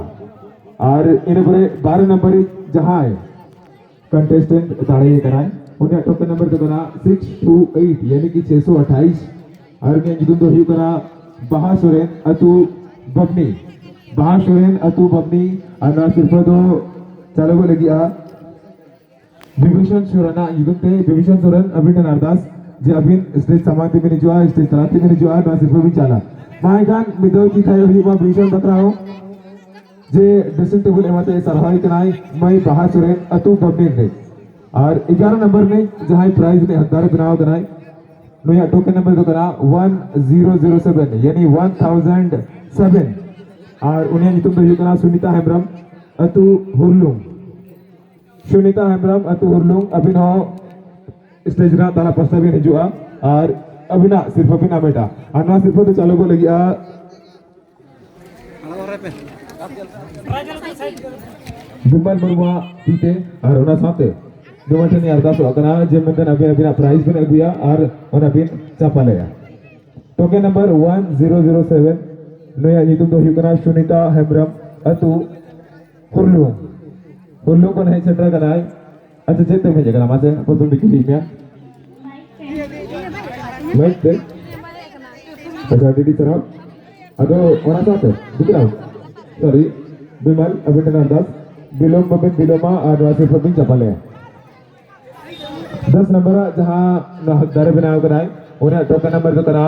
ᱟᱨ ᱤᱱᱟᱹ ᱯᱚᱨᱮ ᱵᱟᱨᱚ ᱱᱚᱢᱵᱚᱨ ᱨᱤᱡ ᱡᱟᱦᱟᱸᱭ ᱠᱚᱱᱴᱮᱥᱴᱮᱱᱴ ᱫᱟᱲᱮ ᱠᱟᱱᱟᱭ, ᱩᱱᱤᱭᱟᱜ ᱴᱳᱠᱮᱱ ᱱᱟᱢᱵᱟᱨ ᱫᱚ ᱠᱟᱱᱟ ᱥᱤᱠᱥ ᱴᱩ ᱮᱭᱤᱴ, ᱭᱟᱱᱤ ᱠᱤ ᱪᱷᱮ ᱥᱚ ᱟᱴᱷᱟᱭᱤᱥ᱾ ᱟᱨ ᱩᱱᱤᱭᱟᱜ ᱧᱩᱛᱩᱢ ᱫᱚ ᱦᱩᱭᱩᱜ ᱠᱟᱱᱟ ᱵᱟᱦᱟ ᱥᱚᱨᱮᱱ, ᱟᱹᱛᱩ ᱵᱟᱵᱽᱱᱤ᱾ ᱵᱟᱦᱟ ᱥᱚᱨᱮᱱ, ᱟᱹᱛᱩ ᱵᱟᱵᱽᱱᱤ᱾ ᱟᱨ ᱱᱚᱣᱟ ᱥᱤᱨᱯᱟᱹ ᱫᱚ ᱪᱟᱞᱩ ᱜᱚᱫ ᱞᱟᱹᱜᱤᱫᱼᱟ ᱵᱤᱵᱷᱩᱥᱚᱱ ᱥᱚᱨᱮᱱᱟᱜ ᱧᱩᱛᱩᱢ ᱛᱮ᱾ ᱵᱤᱵᱷᱩᱥᱚᱱ ᱥᱚᱨᱮᱱ, ᱟᱹᱵᱤᱱ ᱴᱷᱮᱱ ᱟᱨᱫᱟᱥ ᱡᱮ ᱟᱹᱵᱤᱱ ᱥᱴᱮᱡ ᱥᱟᱢᱟᱝ ᱛᱮᱵᱤᱱ ᱦᱤᱡᱩᱜᱼᱟ, ᱥᱴᱮᱡ ᱛᱟᱞᱟ ᱛᱮᱵᱤᱱ ᱦᱤᱡᱩᱜᱼᱟ, ᱱᱚᱣᱟ ᱥᱤᱨᱯᱟᱹ ᱵᱤᱱ ᱪᱟᱞᱟ᱾ ᱢᱟ ᱮᱱᱠᱷᱟᱱ ᱢᱤᱫ ᱫᱷᱟᱣ ᱛᱤ ᱛᱷᱟᱭᱚ ᱦᱩᱭᱩᱜ ᱢᱟ ᱵᱤᱵᱷᱩᱥᱚᱱ ᱵᱟᱠᱷᱨᱟ ᱦᱚᱸ, ᱡᱮ ᱰᱨᱮᱥᱤᱝ ᱴᱮᱵᱩᱞ ᱮᱢᱟᱛᱮ ᱥᱟᱨᱦᱟᱣ ᱠᱟᱱᱟᱭ ᱢᱟᱹᱭ ᱵᱟᱦᱟ ᱥᱚᱨᱮᱱ, ᱟᱹᱛᱩ ᱵᱟᱵᱽᱱᱤ ᱨᱤᱱᱤᱡ᱾ ᱟᱨ ᱮᱜᱟᱨᱚ ᱱᱚᱢᱵᱚᱨ ᱨᱤᱱᱤᱡ ᱡᱟᱦᱟᱸᱭ ᱯᱨᱟᱭᱤᱡᱽ ᱨᱤᱱᱤᱡ ᱦᱟᱠᱫᱟᱨᱮ ᱵᱮᱱᱟᱣ ᱠᱟᱱᱟᱭ, ᱱᱩᱭᱟᱜ ᱴᱳᱠᱮᱱ ᱱᱟᱢᱵᱟᱨ ᱫᱚ ᱠᱟᱱᱟ ᱚᱣᱟᱱ ᱡᱤᱨᱳ ᱡᱤᱨᱳ ᱥᱮᱵᱷᱮᱱ, ᱭᱟᱱᱤ ᱚᱣᱟᱱ ᱛᱷᱟᱣᱡᱮᱱᱰ ᱥᱮᱵᱷᱮᱱ᱾ ᱟᱨ ᱩᱱᱤᱭᱟᱜ ᱧᱩᱛᱩᱢ ᱫᱚ ᱦᱩᱭᱩᱜ ᱠᱟᱱᱟ ᱥᱩᱱᱤᱛᱟ ᱦᱮᱢᱵᱨᱚᱢ, ᱟᱹᱛᱩ ᱦᱩᱨᱞᱩᱝ᱾ ᱥᱩᱱᱤᱛᱟ ᱦᱮᱢᱵᱨᱚᱢ, ᱟᱹᱛᱩ ᱦᱩᱨᱞᱩᱝ, ᱟᱹᱵᱤᱱ ᱦᱚᱸ ᱥᱴᱮᱡ ᱨᱮᱱᱟᱜ ᱛᱟᱞᱟ ᱯᱟᱥᱴᱟ ᱵᱤᱱ ᱦᱤᱡᱩᱜᱼᱟ ᱟᱨ ᱟᱹᱵᱤᱱᱟᱜ ᱥᱤᱨᱯᱟᱹ ᱵᱤᱱ ᱦᱟᱢᱮᱴᱟ᱾ ᱟᱨ ᱱᱚᱣᱟ ᱥᱤᱨᱯᱟᱹ ᱫᱚ ᱪᱟᱞᱩ ᱜᱚᱫ ᱞᱟᱹᱜᱤᱫᱼᱟ ᱵᱤᱢᱟᱞ ᱢᱩᱨᱢᱩᱣᱟᱜ ᱛᱤ ᱛᱮ᱾ ᱟᱨ ᱚᱱᱟ ᱥᱟᱶᱛᱮ ᱵᱤᱢᱟᱞ ᱴᱷᱮᱱ ᱤᱧ ᱟᱨᱫᱟᱥᱚᱜ ᱠᱟᱱᱟ ᱡᱮ ᱢᱮᱱᱛᱮ ᱟᱹᱵᱤᱱ ᱟᱹᱵᱤᱱᱟᱜ ᱯᱨᱟᱭᱤᱡᱽ ᱵᱤᱱ ᱟᱹᱜᱩᱭᱟ ᱟᱨ ᱚᱱᱟ ᱵᱤᱱ ᱪᱟᱯᱟᱞᱟᱭᱟ᱾ Token number one zero zero seven, ᱱᱩᱭᱟᱜ ᱧᱩᱛᱩᱢ ᱫᱚ ᱦᱩᱭᱩᱜ ᱠᱟᱱᱟ ᱥᱩᱱᱤᱛᱟ ᱦᱮᱢᱵᱨᱚᱢ, ᱟᱹᱛᱩ ᱦᱩᱨᱞᱩᱝ᱾ ᱦᱩᱨᱞᱩᱝ ᱠᱷᱚᱱ ᱦᱮᱡ ᱥᱮᱴᱮᱨ ᱠᱟᱱᱟᱭ᱾ ᱟᱪᱪᱷᱟ, ᱪᱮᱫ ᱛᱮᱢ ᱦᱮᱡ ᱟᱠᱟᱱᱟ? ᱢᱟᱥᱮ ᱯᱨᱚᱛᱷᱚᱢ ᱫᱚᱧ ᱠᱩᱞᱤᱭᱮᱫ ᱢᱮᱭᱟ᱾ ᱵᱟᱭᱤᱠ ᱛᱮ? ᱟᱪᱪᱷᱟ, ᱟᱹᱰᱤ ᱟᱹᱰᱤ ᱥᱟᱨᱦᱟᱣ᱾ ᱟᱫᱚ ᱚᱱᱟ ᱥᱟᱶᱛᱮ ᱵᱤᱠᱨᱚᱢ, sorry, ᱵᱤᱢᱟᱞ, ᱟᱹᱵᱤᱱ ᱴᱷᱮᱱ ᱟᱨᱫᱟᱥ, ᱵᱤᱞᱚᱢ ᱵᱟᱵᱤᱱ ᱵᱤᱞᱚᱢᱟ ᱟᱨ ᱱᱚᱣᱟ ᱥᱤᱨᱯᱷᱟᱹ ᱵᱤᱱ ᱪᱟᱯᱟᱞᱮᱭᱟ᱾ ᱫᱚᱥ ᱱᱟᱢᱵᱟᱨᱟᱜ ᱡᱟᱦᱟᱸ ᱱᱚᱣᱟ ᱫᱟᱨᱮ ᱵᱮᱱᱟᱣ ᱠᱟᱱᱟᱭ, ᱩᱱᱤᱭᱟᱜ ᱴᱳᱠᱮᱱ ᱱᱟᱢᱵᱟᱨ ᱫᱚ ᱠᱟᱱᱟ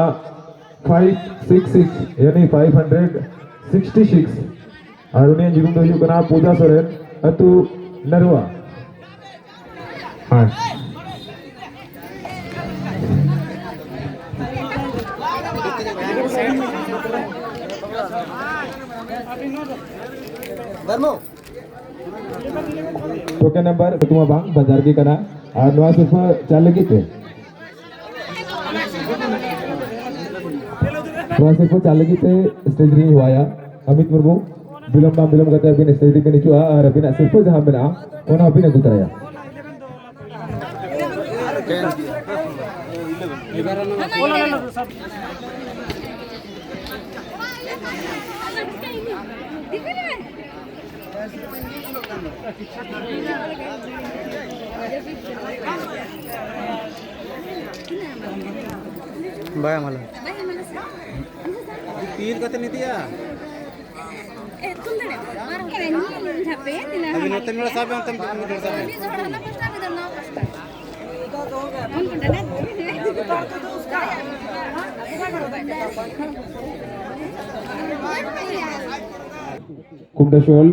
ᱯᱷᱟᱭᱤᱵᱷ ᱥᱤᱠᱥ ᱥᱤᱠᱥ, ᱭᱟᱱᱤ ᱯᱷᱟᱭᱤᱵᱷ ᱦᱟᱱᱰᱨᱮᱰ ᱥᱤᱠᱥᱴᱤ ᱥᱤᱠᱥ᱾ ᱟᱨ ᱩᱱᱤᱭᱟᱜ ᱧᱩᱛᱩᱢ ᱫᱚ ᱦᱩᱭᱩᱜ ᱠᱟᱱᱟ ᱯᱩᱡᱟ ᱥᱚᱨᱮᱱ, ᱟᱹᱛᱩ ᱱᱟᱨᱣᱟ᱾ ᱦᱮᱸ᱾ ᱴᱳᱠᱮᱱ ᱱᱟᱢᱵᱟᱨ ᱛᱩᱢᱟ ᱵᱟᱝ ᱵᱟᱡᱟᱨ ᱜᱮ ᱠᱟᱱᱟ᱾ ᱟᱨ ᱱᱚᱣᱟ ᱥᱤᱨᱯᱷᱟᱹ ᱪᱟᱞ ᱞᱟᱹᱜᱤᱫ ᱛᱮ, ᱱᱚᱣᱟ ᱥᱤᱨᱯᱷᱟᱹ ᱪᱟᱞ ᱞᱟᱹᱜᱤᱫ ᱛᱮ ᱥᱴᱮᱡᱽ ᱨᱤᱧ ᱦᱚᱦᱚᱣᱟᱭᱟ ᱟᱢᱤᱛ ᱢᱩᱨᱢᱩ᱾ ᱵᱤᱞᱚᱢ ᱵᱟᱝ ᱵᱤᱞᱚᱢ ᱠᱟᱛᱮ ᱟᱹᱵᱤᱱ ᱥᱴᱮᱡᱽ ᱨᱮᱵᱤᱱ ᱦᱤᱡᱩᱜᱼᱟ ᱟᱨ ᱟᱹᱵᱤᱱᱟᱜ ᱥᱤᱨᱯᱷᱟᱹ ᱡᱟᱦᱟᱸ ᱢᱮᱱᱟᱜᱼᱟ, ᱚᱱᱟ ᱦᱚᱸᱵᱤᱱ ᱟᱹᱜᱩ ᱛᱚᱨᱟᱭᱟ᱾ ᱵᱟᱭ ᱮᱢᱟ ᱞᱮ᱾ ᱛᱤᱨ ᱠᱟᱛᱮ ᱱᱤᱛᱤᱭᱟ᱾ ᱟᱹᱵᱤᱱ ᱱᱚᱛᱮ ᱢᱤᱫ ᱦᱚᱲ ᱥᱟᱵ ᱵᱮᱱ, ᱚᱱᱛᱮ ᱢᱤᱫ ᱦᱚᱲ ᱥᱟᱵ ᱵᱮᱱ᱾ ᱠᱩᱢᱰᱟᱥᱳᱞ,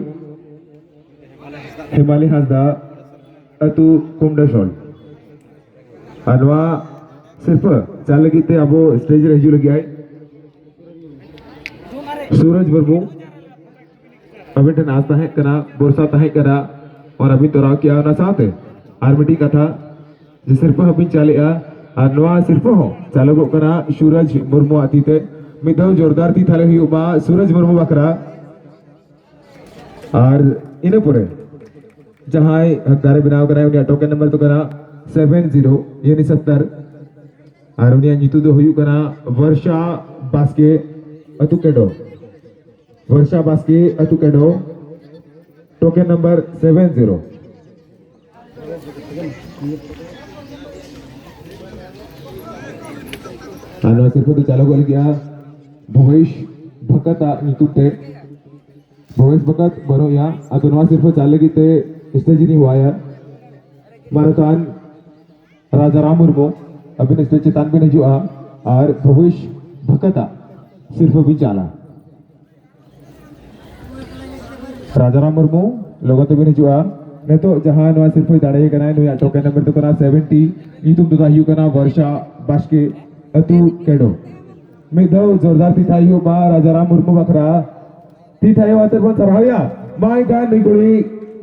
ᱦᱮᱢᱟᱞᱤ ᱦᱟᱸᱥᱫᱟ, ᱟᱹᱛᱩ ᱠᱩᱢᱰᱟᱥᱳᱞ᱾ ᱟᱨ ᱱᱚᱣᱟ ᱥᱤᱨᱯᱷᱟᱹ ᱪᱟᱞ ᱞᱟᱹᱜᱤᱫ ᱛᱮ ᱟᱵᱚ ᱥᱴᱮᱡᱽ ᱨᱮ ᱦᱤᱡᱩᱜ ᱞᱟᱹᱜᱤᱫ ᱟᱭ ᱥᱩᱨᱚᱡᱽ ᱢᱩᱨᱢᱩ᱾ ᱟᱵᱤᱱ ᱴᱷᱮᱱ ᱟᱸᱥ ᱛᱟᱦᱮᱸ ᱠᱟᱱᱟ, ᱵᱷᱚᱨᱥᱟ ᱛᱟᱦᱮᱸ ᱠᱟᱱᱟ, ᱟᱨ ᱟᱵᱤᱱ ᱛᱚᱨᱟᱣ ᱠᱮᱜᱼᱟ᱾ ᱚᱱᱟ ᱥᱟᱶᱛᱮ ᱟᱨ ᱢᱤᱫᱴᱤᱡ ᱠᱟᱛᱷᱟ, ᱡᱮ ᱥᱤᱨᱯᱟᱹ ᱦᱚᱸᱵᱤᱱ ᱪᱟᱞᱮᱜᱼᱟ, ᱟᱨ ᱱᱚᱣᱟ ᱥᱤᱨᱯᱟᱹ ᱦᱚᱸ ᱪᱟᱞᱚᱜᱚᱜ ᱠᱟᱱᱟ ᱥᱩᱨᱚᱡᱽ ᱢᱩᱨᱢᱩᱣᱟᱜ ᱛᱤ ᱛᱮ᱾ ᱢᱤᱫ ᱫᱷᱟᱣ ᱡᱳᱨᱫᱟᱨ ᱛᱤ ᱛᱷᱟᱞᱮ ᱦᱩᱭᱩᱜ ᱢᱟ ᱥᱩᱨᱚᱡᱽ ᱢᱩᱨᱢᱩ ᱵᱟᱠᱷᱨᱟ᱾ ᱟᱨ ᱤᱱᱟᱹ ᱯᱚᱨᱮ ᱡᱟᱦᱟᱸᱭ ᱦᱟᱠᱫᱟᱨᱮ ᱵᱮᱱᱟᱣ ᱠᱟᱱᱟᱭ, ᱩᱱᱤᱭᱟᱜ ᱴᱳᱠᱮᱱ ᱱᱟᱢᱵᱟᱨ ᱫᱚ ᱠᱟᱱᱟ ᱥᱮᱵᱷᱮᱱ ᱡᱤᱨᱳ, ᱭᱟᱱᱤ ᱥᱚᱛᱛᱚᱨ᱾ ᱟᱨ ᱩᱱᱤᱭᱟᱜ ᱧᱩᱛᱩᱢ ᱫᱚ ᱦᱩᱭᱩᱜ ᱠᱟᱱᱟ ᱵᱚᱨᱥᱟ ᱵᱟᱥᱠᱮ, ᱟᱹᱛᱩ ᱠᱮᱰᱚ᱾ ᱵᱚᱨᱥᱟ ᱵᱟᱥᱠᱮ, ᱟᱹᱛᱩ ᱠᱮᱰᱚ, ᱴᱳᱠᱮᱱ ᱱᱟᱢᱵᱟᱨ ᱥᱮᱵᱷᱮᱱ ᱡᱤᱨᱳ᱾ ᱟᱨ ᱱᱚᱣᱟ ᱥᱤᱨᱯᱟᱹ ᱫᱚ ᱪᱟᱞᱚᱜᱚᱜ ᱞᱟᱹᱜᱤᱫᱼᱟ ᱵᱷᱚᱵᱮᱥ ᱵᱷᱟᱠᱟᱛᱟᱜ ᱧᱩᱛᱩᱢ ᱛᱮ᱾ ᱵᱷᱚᱵᱮᱥ ᱵᱷᱟᱠᱟᱛ ᱵᱟᱹᱱᱩᱜ ᱮᱭᱟ, ᱟᱫᱚ ᱱᱚᱣᱟ ᱥᱤᱨᱯᱟᱹ ᱪᱟᱞ ᱞᱟᱹᱜᱤᱫ ᱛᱮ ᱥᱴᱮᱡ ᱨᱤᱧ ᱦᱚᱦᱚᱣᱟᱭᱟ ᱢᱟᱱᱚᱛᱟᱱ ᱨᱟᱡᱟᱨᱟᱢ ᱢᱩᱨᱢᱩ, ᱟᱹᱵᱤᱱ ᱥᱴᱮᱡ ᱪᱮᱛᱟᱱ ᱵᱤᱱ ᱦᱤᱡᱩᱜᱼᱟ ᱟᱨ ᱵᱷᱚᱵᱮᱥ ᱵᱷᱟᱠᱟᱛᱟᱜ ᱥᱤᱨᱯᱟᱹ ᱵᱤᱱ ᱪᱟᱞᱟ᱾ ᱨᱟᱡᱟᱨᱟᱢ ᱢᱩᱨᱢᱩ, ᱞᱚᱜᱚᱱ ᱛᱮᱵᱤᱱ ᱦᱤᱡᱩᱜᱼᱟ᱾ ᱱᱤᱛᱚᱜ ᱡᱟᱦᱟᱸ ᱱᱚᱣᱟ ᱥᱤᱨᱯᱟᱹᱭ ᱫᱟᱲᱮ ᱠᱟᱱᱟᱭ, ᱱᱩᱭᱟᱜ ᱴᱳᱠᱮᱱ ᱱᱟᱢᱵᱟᱨ ᱫᱚ ᱠᱟᱱᱟ ᱥᱮᱵᱷᱮᱱᱴᱤ, ᱧᱩᱛᱩᱢ ᱫᱚ ᱛᱟᱭ ᱦᱩᱭᱩᱜ ᱠᱟᱱᱟ ᱵᱚᱨᱥᱟ ᱵᱟᱥᱠᱮ, ᱟᱹᱛᱩ ᱠᱮᱰᱳ᱾ ᱢᱤᱫ ᱫᱷᱟᱣ ᱡᱳᱨᱫᱟᱨ ᱛᱤ ᱛᱷᱟᱭ ᱦᱩᱭᱩᱜ ᱢᱟ ᱨᱟᱡᱟᱨᱟᱢ ᱢᱩᱨᱢᱩ ᱵᱟᱠᱷᱨᱟ᱾ ᱛᱤ ᱛᱷᱟᱭᱚ ᱟᱛᱮ ᱵᱚᱱ ᱥᱟᱨᱦᱟᱣᱮᱭᱟ᱾ ᱢᱟ ᱮᱱᱠᱷᱟᱱ ᱱᱩᱭ ᱠᱩᱲᱤ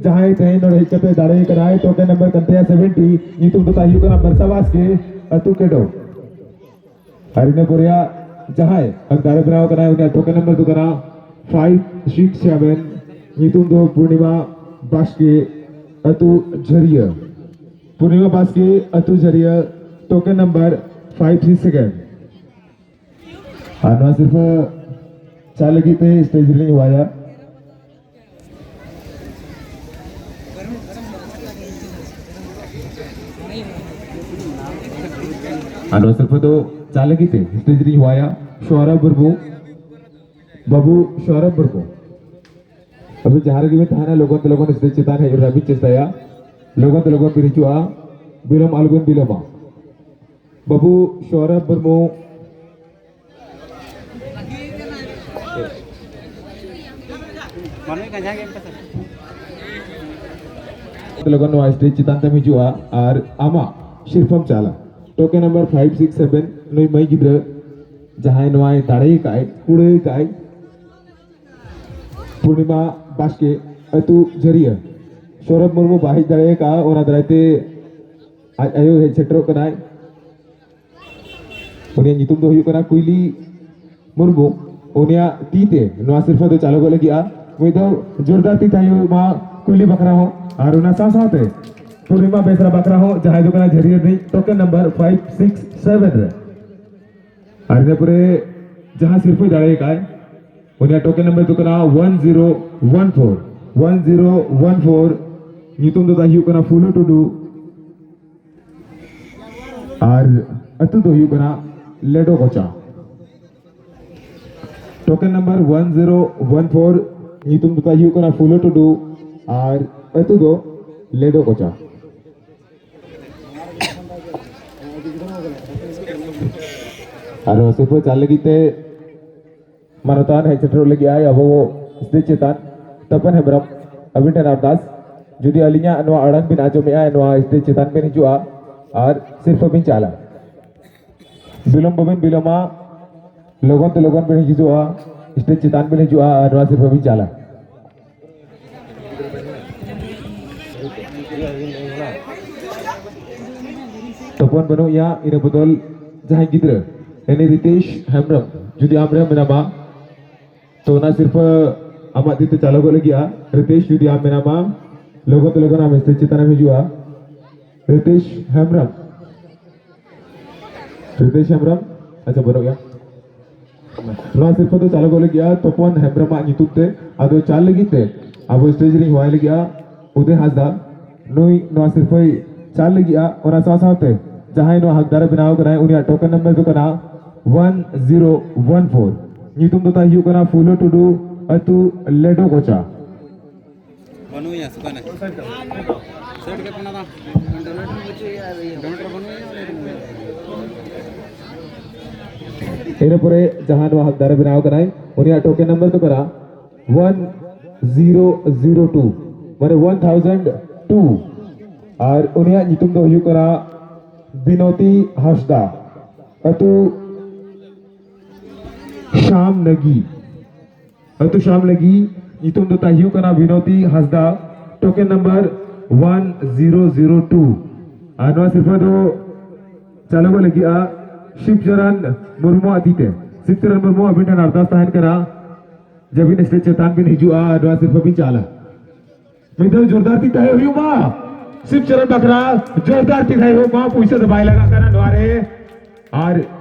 ᱡᱟᱦᱟᱸᱭ ᱛᱮᱦᱮᱧ ᱱᱚᱰᱮ ᱦᱮᱡ ᱠᱟᱛᱮ ᱫᱟᱲᱮ ᱠᱟᱱᱟᱭ, ᱴᱳᱠᱮᱱ ᱱᱟᱢᱵᱟᱨ ᱠᱟᱱ ᱛᱟᱭᱟ ᱥᱮᱵᱷᱮᱱᱴᱤ, ᱧᱩᱛᱩᱢ ᱫᱚ ᱛᱟᱭ ᱦᱩᱭᱩᱜ ᱠᱟᱱᱟ ᱵᱚᱨᱥᱟ ᱵᱟᱥᱠᱮ, ᱟᱹᱛᱩ ᱠᱮᱰᱳ᱾ ᱟᱨ ᱤᱱᱟᱹ ᱯᱚᱨᱮᱭᱟᱜ ᱡᱟᱦᱟᱸᱭ ᱦᱟᱠᱫᱟᱨᱮ ᱵᱮᱱᱟᱣ ᱠᱟᱱᱟᱭ, ᱩᱱᱤᱭᱟᱜ ᱴᱳᱠᱮᱱ ᱱᱟᱢᱵᱟᱨ ᱫᱚ ᱠᱟᱱᱟ ᱯᱷᱟᱭᱤᱵᱷ ᱥᱤᱠᱥ ᱥᱮᱵᱷᱮᱱ, ᱧᱩᱛᱩᱢ ᱫᱚ ᱯᱩᱨᱱᱤᱢᱟ ᱵᱟᱥᱠᱮ, ᱟᱹᱛᱩ ᱡᱷᱟᱹᱨᱤᱭᱟᱹ᱾ ᱯᱩᱨᱱᱤᱢᱟ ᱵᱟᱥᱠᱮ, ᱟᱹᱛᱩ Jharia, token number five six seven. ᱟᱨ ᱱᱚᱣᱟ ᱥᱤᱨᱯᱟᱹ ᱪᱟᱞ ᱞᱟᱹᱜᱤᱫ ᱛᱮ ᱥᱴᱮᱡ ᱨᱮᱞᱤᱧ ᱦᱚᱦᱚᱣᱟᱭᱟ᱾ ᱟᱨ ᱱᱚᱣᱟ ᱥᱤᱨᱯᱟᱹ ᱫᱚ ᱪᱟᱞ ᱞᱟᱹᱜᱤᱫ ᱛᱮ ᱥᱴᱮᱡ ᱨᱤᱧ ᱦᱚᱦᱚᱣᱟᱭᱟ ᱥᱚᱨᱚᱵ ᱢᱩᱨᱢᱩ᱾ ᱵᱟᱹᱵᱩ ᱥᱚᱨᱚᱵ ᱢᱩᱨᱢᱩ, ᱟᱹᱵᱤᱱ ᱡᱟᱦᱟᱸ ᱨᱮᱜᱮ ᱵᱤᱱ ᱛᱟᱦᱮᱱᱟ, ᱞᱚᱜᱚᱱ ᱛᱮ ᱞᱚᱜᱚᱱ ᱥᱴᱮᱡ ᱪᱮᱛᱟᱱ ᱦᱮᱡ ᱨᱮᱱᱟᱜ ᱵᱤᱱ ᱪᱮᱥᱴᱟᱭᱟ᱾ ᱞᱚᱜᱚᱱ ᱛᱮ ᱞᱚᱜᱚᱱ ᱵᱤᱱ ᱦᱤᱡᱩᱜᱼᱟ, ᱵᱤᱞᱚᱢ ᱟᱞᱚᱵᱤᱱ ᱵᱤᱞᱚᱢᱟ᱾ ᱵᱟᱹᱵᱩ ᱥᱚᱨᱚᱵ ᱢᱩᱨᱢᱩ, ᱞᱚᱜᱚᱱ ᱱᱚᱣᱟ ᱥᱴᱮᱡ ᱪᱮᱛᱟᱱ ᱛᱮᱢ ᱦᱤᱡᱩᱜᱼᱟ ᱟᱨ ᱟᱢᱟᱜ ᱥᱤᱨᱯᱟᱹᱢ ᱪᱟᱞᱟ᱾ Token number five six seven, ᱱᱩᱭ ᱢᱟᱹᱭ ᱜᱤᱫᱽᱨᱟᱹ ᱡᱟᱦᱟᱸᱭ ᱱᱚᱣᱟᱭ ᱫᱟᱲᱮ ᱠᱟᱜᱼᱟᱭ, ᱠᱩᱲᱟᱹᱭ ᱠᱟᱜᱼᱟᱭ, ᱯᱩᱨᱱᱤᱢᱟ ᱵᱟᱥᱠᱮ, ᱟᱹᱛᱩ ᱡᱷᱟᱹᱨᱤᱭᱟᱹ᱾ ᱥᱚᱨᱚᱵ ᱢᱩᱨᱢᱩ ᱵᱟᱭ ᱦᱮᱡ ᱫᱟᱲᱮ ᱠᱟᱜᱼᱟ, ᱚᱱᱟ ᱫᱟᱨᱟᱭ ᱛᱮ ᱟᱡ ᱟᱭᱳ ᱦᱮᱡ ᱥᱮᱴᱮᱨᱚᱜ ᱠᱟᱱᱟᱭ᱾ ᱩᱱᱤᱭᱟᱜ ᱧᱩᱛᱩᱢ ᱫᱚ ᱦᱩᱭᱩᱜ ᱠᱟᱱᱟ ᱠᱩᱭᱞᱤ ᱢᱩᱨᱢᱩ᱾ ᱩᱱᱤᱭᱟᱜ ᱛᱤ ᱛᱮ ᱱᱚᱣᱟ ᱥᱤᱨᱯᱟᱹ ᱫᱚ ᱪᱟᱞᱚᱜᱚᱜ ᱞᱟᱹᱜᱤᱫᱼᱟ᱾ ᱢᱤᱫ ᱫᱷᱟᱣ ᱡᱳᱨᱫᱟᱨ ᱛᱤ ᱛᱷᱟᱭᱚ ᱢᱟ ᱠᱩᱭᱞᱤ ᱵᱟᱠᱷᱨᱟ ᱦᱚᱸ᱾ ᱟᱨ ᱚᱱᱟ ᱥᱟᱶ ᱥᱟᱶᱛᱮ ᱯᱩᱨᱱᱤᱢᱟ ᱵᱮᱥᱨᱟ ᱵᱟᱠᱷᱨᱟ ᱦᱚᱸ, ᱡᱟᱦᱟᱸᱭ ᱫᱚ ᱠᱟᱱᱟ ᱡᱷᱟᱹᱨᱤᱭᱟᱹ ᱨᱤᱱᱤᱡ, token number five six seven ᱨᱮ᱾ ᱟᱨ ᱤᱱᱟᱹ ᱯᱚᱨᱮ ᱡᱟᱦᱟᱸ ᱥᱤᱨᱯᱟᱹᱭ ᱫᱟᱲᱮ ᱟᱠᱟᱫ, ᱩᱱᱤᱭᱟᱜ ᱴᱳᱠᱮᱱ ᱱᱟᱢᱵᱟᱨ ᱫᱚ ᱠᱟᱱᱟ one zero one four, one zero one four. ᱧᱩᱛᱩᱢ ᱫᱚ ᱛᱟᱭ ᱦᱩᱭᱩᱜ ᱠᱟᱱᱟ ᱯᱷᱩᱞᱳ ᱴᱩᱰᱩ᱾ ᱟᱨ ᱟᱹᱛᱩ ᱫᱚ ᱦᱩᱭᱩᱜ ᱠᱟᱱᱟ ᱞᱮᱰᱳ ᱠᱚᱪᱟ᱾ Token number one zero one four, ᱧᱩᱛᱩᱢ ᱫᱚ ᱛᱟᱭ ᱦᱩᱭᱩᱜ ᱠᱟᱱᱟ ᱯᱷᱩᱞᱳ ᱴᱩᱰᱩ ᱟᱨ ᱟᱹᱛᱩ ᱫᱚ ᱞᱮᱰᱳ ᱠᱚᱪᱟ᱾ ᱟᱨ ᱱᱚᱣᱟ ᱥᱤᱨᱯᱟᱹ ᱪᱟᱞ ᱞᱟᱹᱜᱤᱫ ᱛᱮ ᱢᱟᱱᱚᱛᱟᱱ ᱦᱮᱡ ᱥᱮᱴᱮᱨᱚᱜ ᱞᱟᱹᱜᱤᱫ ᱟᱭ ᱟᱵᱚ ᱥᱴᱮᱡᱽ ᱪᱮᱛᱟᱱ᱾ ᱛᱚᱯᱚᱱ ᱦᱮᱢᱵᱨᱚᱢ, ᱟᱹᱵᱤᱱ ᱴᱷᱮᱱ ᱟᱨᱫᱟᱥ, ᱡᱩᱫᱤ ᱟᱹᱞᱤᱧᱟᱜ ᱱᱚᱣᱟ ᱟᱲᱟᱝ ᱵᱤᱱ ᱟᱸᱡᱚᱢᱮᱜᱼᱟ, ᱱᱚᱣᱟ ᱥᱴᱮᱡᱽ ᱪᱮᱛᱟᱱ ᱵᱤᱱ ᱦᱤᱡᱩᱜᱼᱟ ᱟᱨ ᱥᱤᱨᱯᱟᱹ ᱵᱤᱱ ᱪᱟᱞᱟ᱾ ᱵᱤᱞᱚᱢ ᱵᱟᱵᱤᱱ ᱵᱤᱞᱚᱢᱟ, ᱞᱚᱜᱚᱱ ᱛᱮ ᱞᱚᱜᱚᱱ ᱵᱤᱱ ᱦᱤᱡᱩᱜᱼᱟ, ᱥᱴᱮᱡᱽ ᱪᱮᱛᱟᱱ ᱵᱤᱱ ᱦᱤᱡᱩᱜᱼᱟ ᱟᱨ ᱱᱚᱣᱟ ᱥᱤᱨᱯᱟᱹ ᱵᱤᱱ ᱪᱟᱞᱟ᱾ ᱛᱚᱯᱚᱱ ᱵᱟᱹᱱᱩᱜ ᱮᱭᱟ, ᱤᱱᱟᱹ ᱵᱚᱫᱚᱞ ᱡᱟᱦᱟᱸᱭ ᱜᱤᱫᱽᱨᱟᱹ, ᱩᱱᱤ ᱨᱤᱛᱮᱥ ᱦᱮᱢᱵᱨᱚᱢ, ᱡᱩᱫᱤ ᱟᱢ ᱨᱮ ᱢᱮᱱᱟᱢᱟ, ᱛᱚ ᱚᱱᱟ ᱥᱤᱨᱯᱟᱹ ᱟᱢᱟᱜ ᱛᱤ ᱛᱮ ᱪᱟᱞᱚᱜᱚᱜ ᱞᱟᱹᱜᱤᱫᱼᱟ᱾ ᱨᱤᱛᱮᱥ, ᱡᱩᱫᱤ ᱟᱢ ᱢᱮᱱᱟᱢᱟ, ᱞᱚᱜᱚᱱ ᱛᱮ ᱞᱚᱜᱚᱱ ᱟᱢ ᱥᱴᱮᱡᱽ ᱪᱮᱛᱟᱱ ᱮᱢ ᱦᱤᱡᱩᱜᱼᱟ᱾ ᱨᱤᱛᱮᱥ ᱦᱮᱢᱵᱨᱚᱢ, ᱨᱤᱛᱮᱥ ᱦᱮᱢᱵᱨᱚᱢ, ᱟᱪᱪᱷᱟ, ᱵᱟᱹᱱᱩᱜ ᱜᱮᱭᱟ᱾ ᱱᱚᱣᱟ ᱥᱤᱨᱯᱟᱹ ᱫᱚ ᱪᱟᱞᱚᱜᱚᱜ ᱞᱟᱹᱜᱤᱫᱼᱟ ᱛᱚᱯᱚᱱ ᱦᱮᱢᱵᱨᱚᱢᱟᱜ ᱧᱩᱛᱩᱢ ᱛᱮ᱾ ᱟᱫᱚ ᱪᱟᱞ ᱞᱟᱹᱜᱤᱫ ᱛᱮ ᱟᱵᱚ ᱥᱴᱮᱡᱽ ᱨᱤᱧ ᱦᱚᱦᱚᱣᱟᱭ ᱞᱟᱹᱜᱤᱫᱼᱟ ᱩᱫᱚᱭ ᱦᱟᱸᱥᱫᱟ᱾ ᱱᱩᱭ ᱱᱚᱣᱟ ᱥᱤᱨᱯᱟᱹᱭ ᱪᱟᱞ ᱞᱟᱹᱜᱤᱫᱼᱟ᱾ ᱚᱱᱟ ᱥᱟᱶ ᱥᱟᱶᱛᱮ ᱡᱟᱦᱟᱸᱭ ᱱᱚᱣᱟ ᱦᱟᱠᱫᱟᱨᱮ ᱵᱮᱱᱟᱣ ᱠᱟᱱᱟᱭ, ᱩᱱᱤᱭᱟᱜ ᱴᱳᱠᱮᱱ ᱱᱟᱢᱵᱟᱨ ᱫᱚ ᱠᱟᱱᱟ ᱚᱣᱟᱱ ᱡᱤᱨᱳ ᱚᱣᱟᱱ ᱯᱷᱳᱨ᱾ ᱧᱩᱛᱩᱢ ᱫᱚ ᱛᱟᱭ ᱦᱩᱭᱩᱜ ᱠᱟᱱᱟ ᱯᱷᱩᱞᱳ ᱴᱩᱰᱩ, ᱟᱹᱛᱩ ᱞᱮᱰᱳ ᱠᱚᱪᱟ᱾ ᱵᱟᱹᱱᱩᱭᱟ, ᱥᱩᱠᱟᱱᱮ᱾ ᱥᱮᱴ ᱜᱮ ᱯᱷᱳᱱ ᱟᱫᱟ᱾ ᱰᱚᱱᱮᱴ ᱵᱟᱹᱪᱩᱜ ᱭᱟ, ᱰᱚᱱᱮᱴ ᱵᱟᱹᱱᱩᱭᱟ᱾ ᱤᱱᱟᱹ ᱯᱚᱨᱮ ᱡᱟᱦᱟᱸ ᱱᱚᱣᱟ ᱦᱟᱠᱫᱟᱨᱮ ᱵᱮᱱᱟᱣ ᱠᱟᱱᱟᱭ, ᱩᱱᱤᱭᱟᱜ ᱴᱳᱠᱮᱱ ᱱᱟᱢᱵᱟᱨ ᱫᱚ ᱠᱟᱱᱟ ᱚᱣᱟᱱ ᱡᱤᱨᱳ ᱡᱤᱨᱳ ᱴᱩ, ᱢᱟᱱᱮ ᱚᱣᱟᱱ ᱛᱷᱟᱣᱡᱮᱱᱰ ᱴᱩ᱾ ᱟᱨ ᱩᱱᱤᱭᱟᱜ ᱧᱩᱛᱩᱢ ᱫᱚ ᱦᱩᱭᱩᱜ ᱠᱟᱱᱟ ᱵᱤᱱᱚᱛᱤ ᱦᱟᱸᱥᱫᱟ, ᱟᱹᱛᱩ ᱥᱟᱢᱱᱟᱜᱤ᱾ ᱟᱹᱛᱩ ᱥᱟᱢᱱᱟᱜᱤ᱾ ᱧᱩᱛᱩᱢ ᱫᱚ ᱛᱟᱭ ᱦᱩᱭᱩᱜ ᱠᱟᱱᱟ Binoti Hansda, token number one zero zero two. ᱟᱨ ᱱᱚᱣᱟ ᱥᱤᱨᱯᱟᱹ ᱫᱚ ᱪᱟᱞᱚᱜᱚᱜ ᱞᱟᱹᱜᱤᱫᱼᱟ ᱥᱤᱵᱪᱚᱨᱚᱱ ᱢᱩᱨᱢᱩᱣᱟᱜ ᱛᱤ ᱛᱮ᱾ ᱥᱤᱵᱪᱚᱨᱚᱱ ᱢᱩᱨᱢᱩ, ᱟᱹᱵᱤᱱ ᱴᱷᱮᱱ ᱟᱨᱫᱟᱥ ᱛᱟᱦᱮᱱ ᱠᱟᱱᱟ ᱡᱮ ᱟᱹᱵᱤᱱ ᱥᱴᱮᱡᱽ ᱪᱮᱛᱟᱱ ᱵᱤᱱ ᱦᱤᱡᱩᱜᱼᱟ ᱟᱨ ᱱᱚᱣᱟ ᱥᱤᱨᱯᱟᱹ ᱵᱤᱱ ᱪᱟᱞᱟ᱾ ᱢᱤᱫ ᱫᱷᱟᱣ ᱡᱳᱨᱫᱟᱨ ᱛᱤ ᱛᱟᱦᱮᱸ ᱦᱩᱭᱩᱜ ᱢᱟ᱾ ᱥᱤᱵ ᱪᱚᱨᱚᱱ ᱵᱟᱠᱷᱨᱟ ᱡᱳᱨᱫᱟᱨ ᱛᱤ ᱛᱷᱟᱭᱚ ᱢᱟ, ᱯᱩᱭᱥᱟᱹ ᱫᱚ ᱵᱟᱭ ᱞᱟᱜᱟᱜ ᱠᱟᱱᱟ ᱱᱚᱣᱟ ᱨᱮ᱾ ᱟᱨ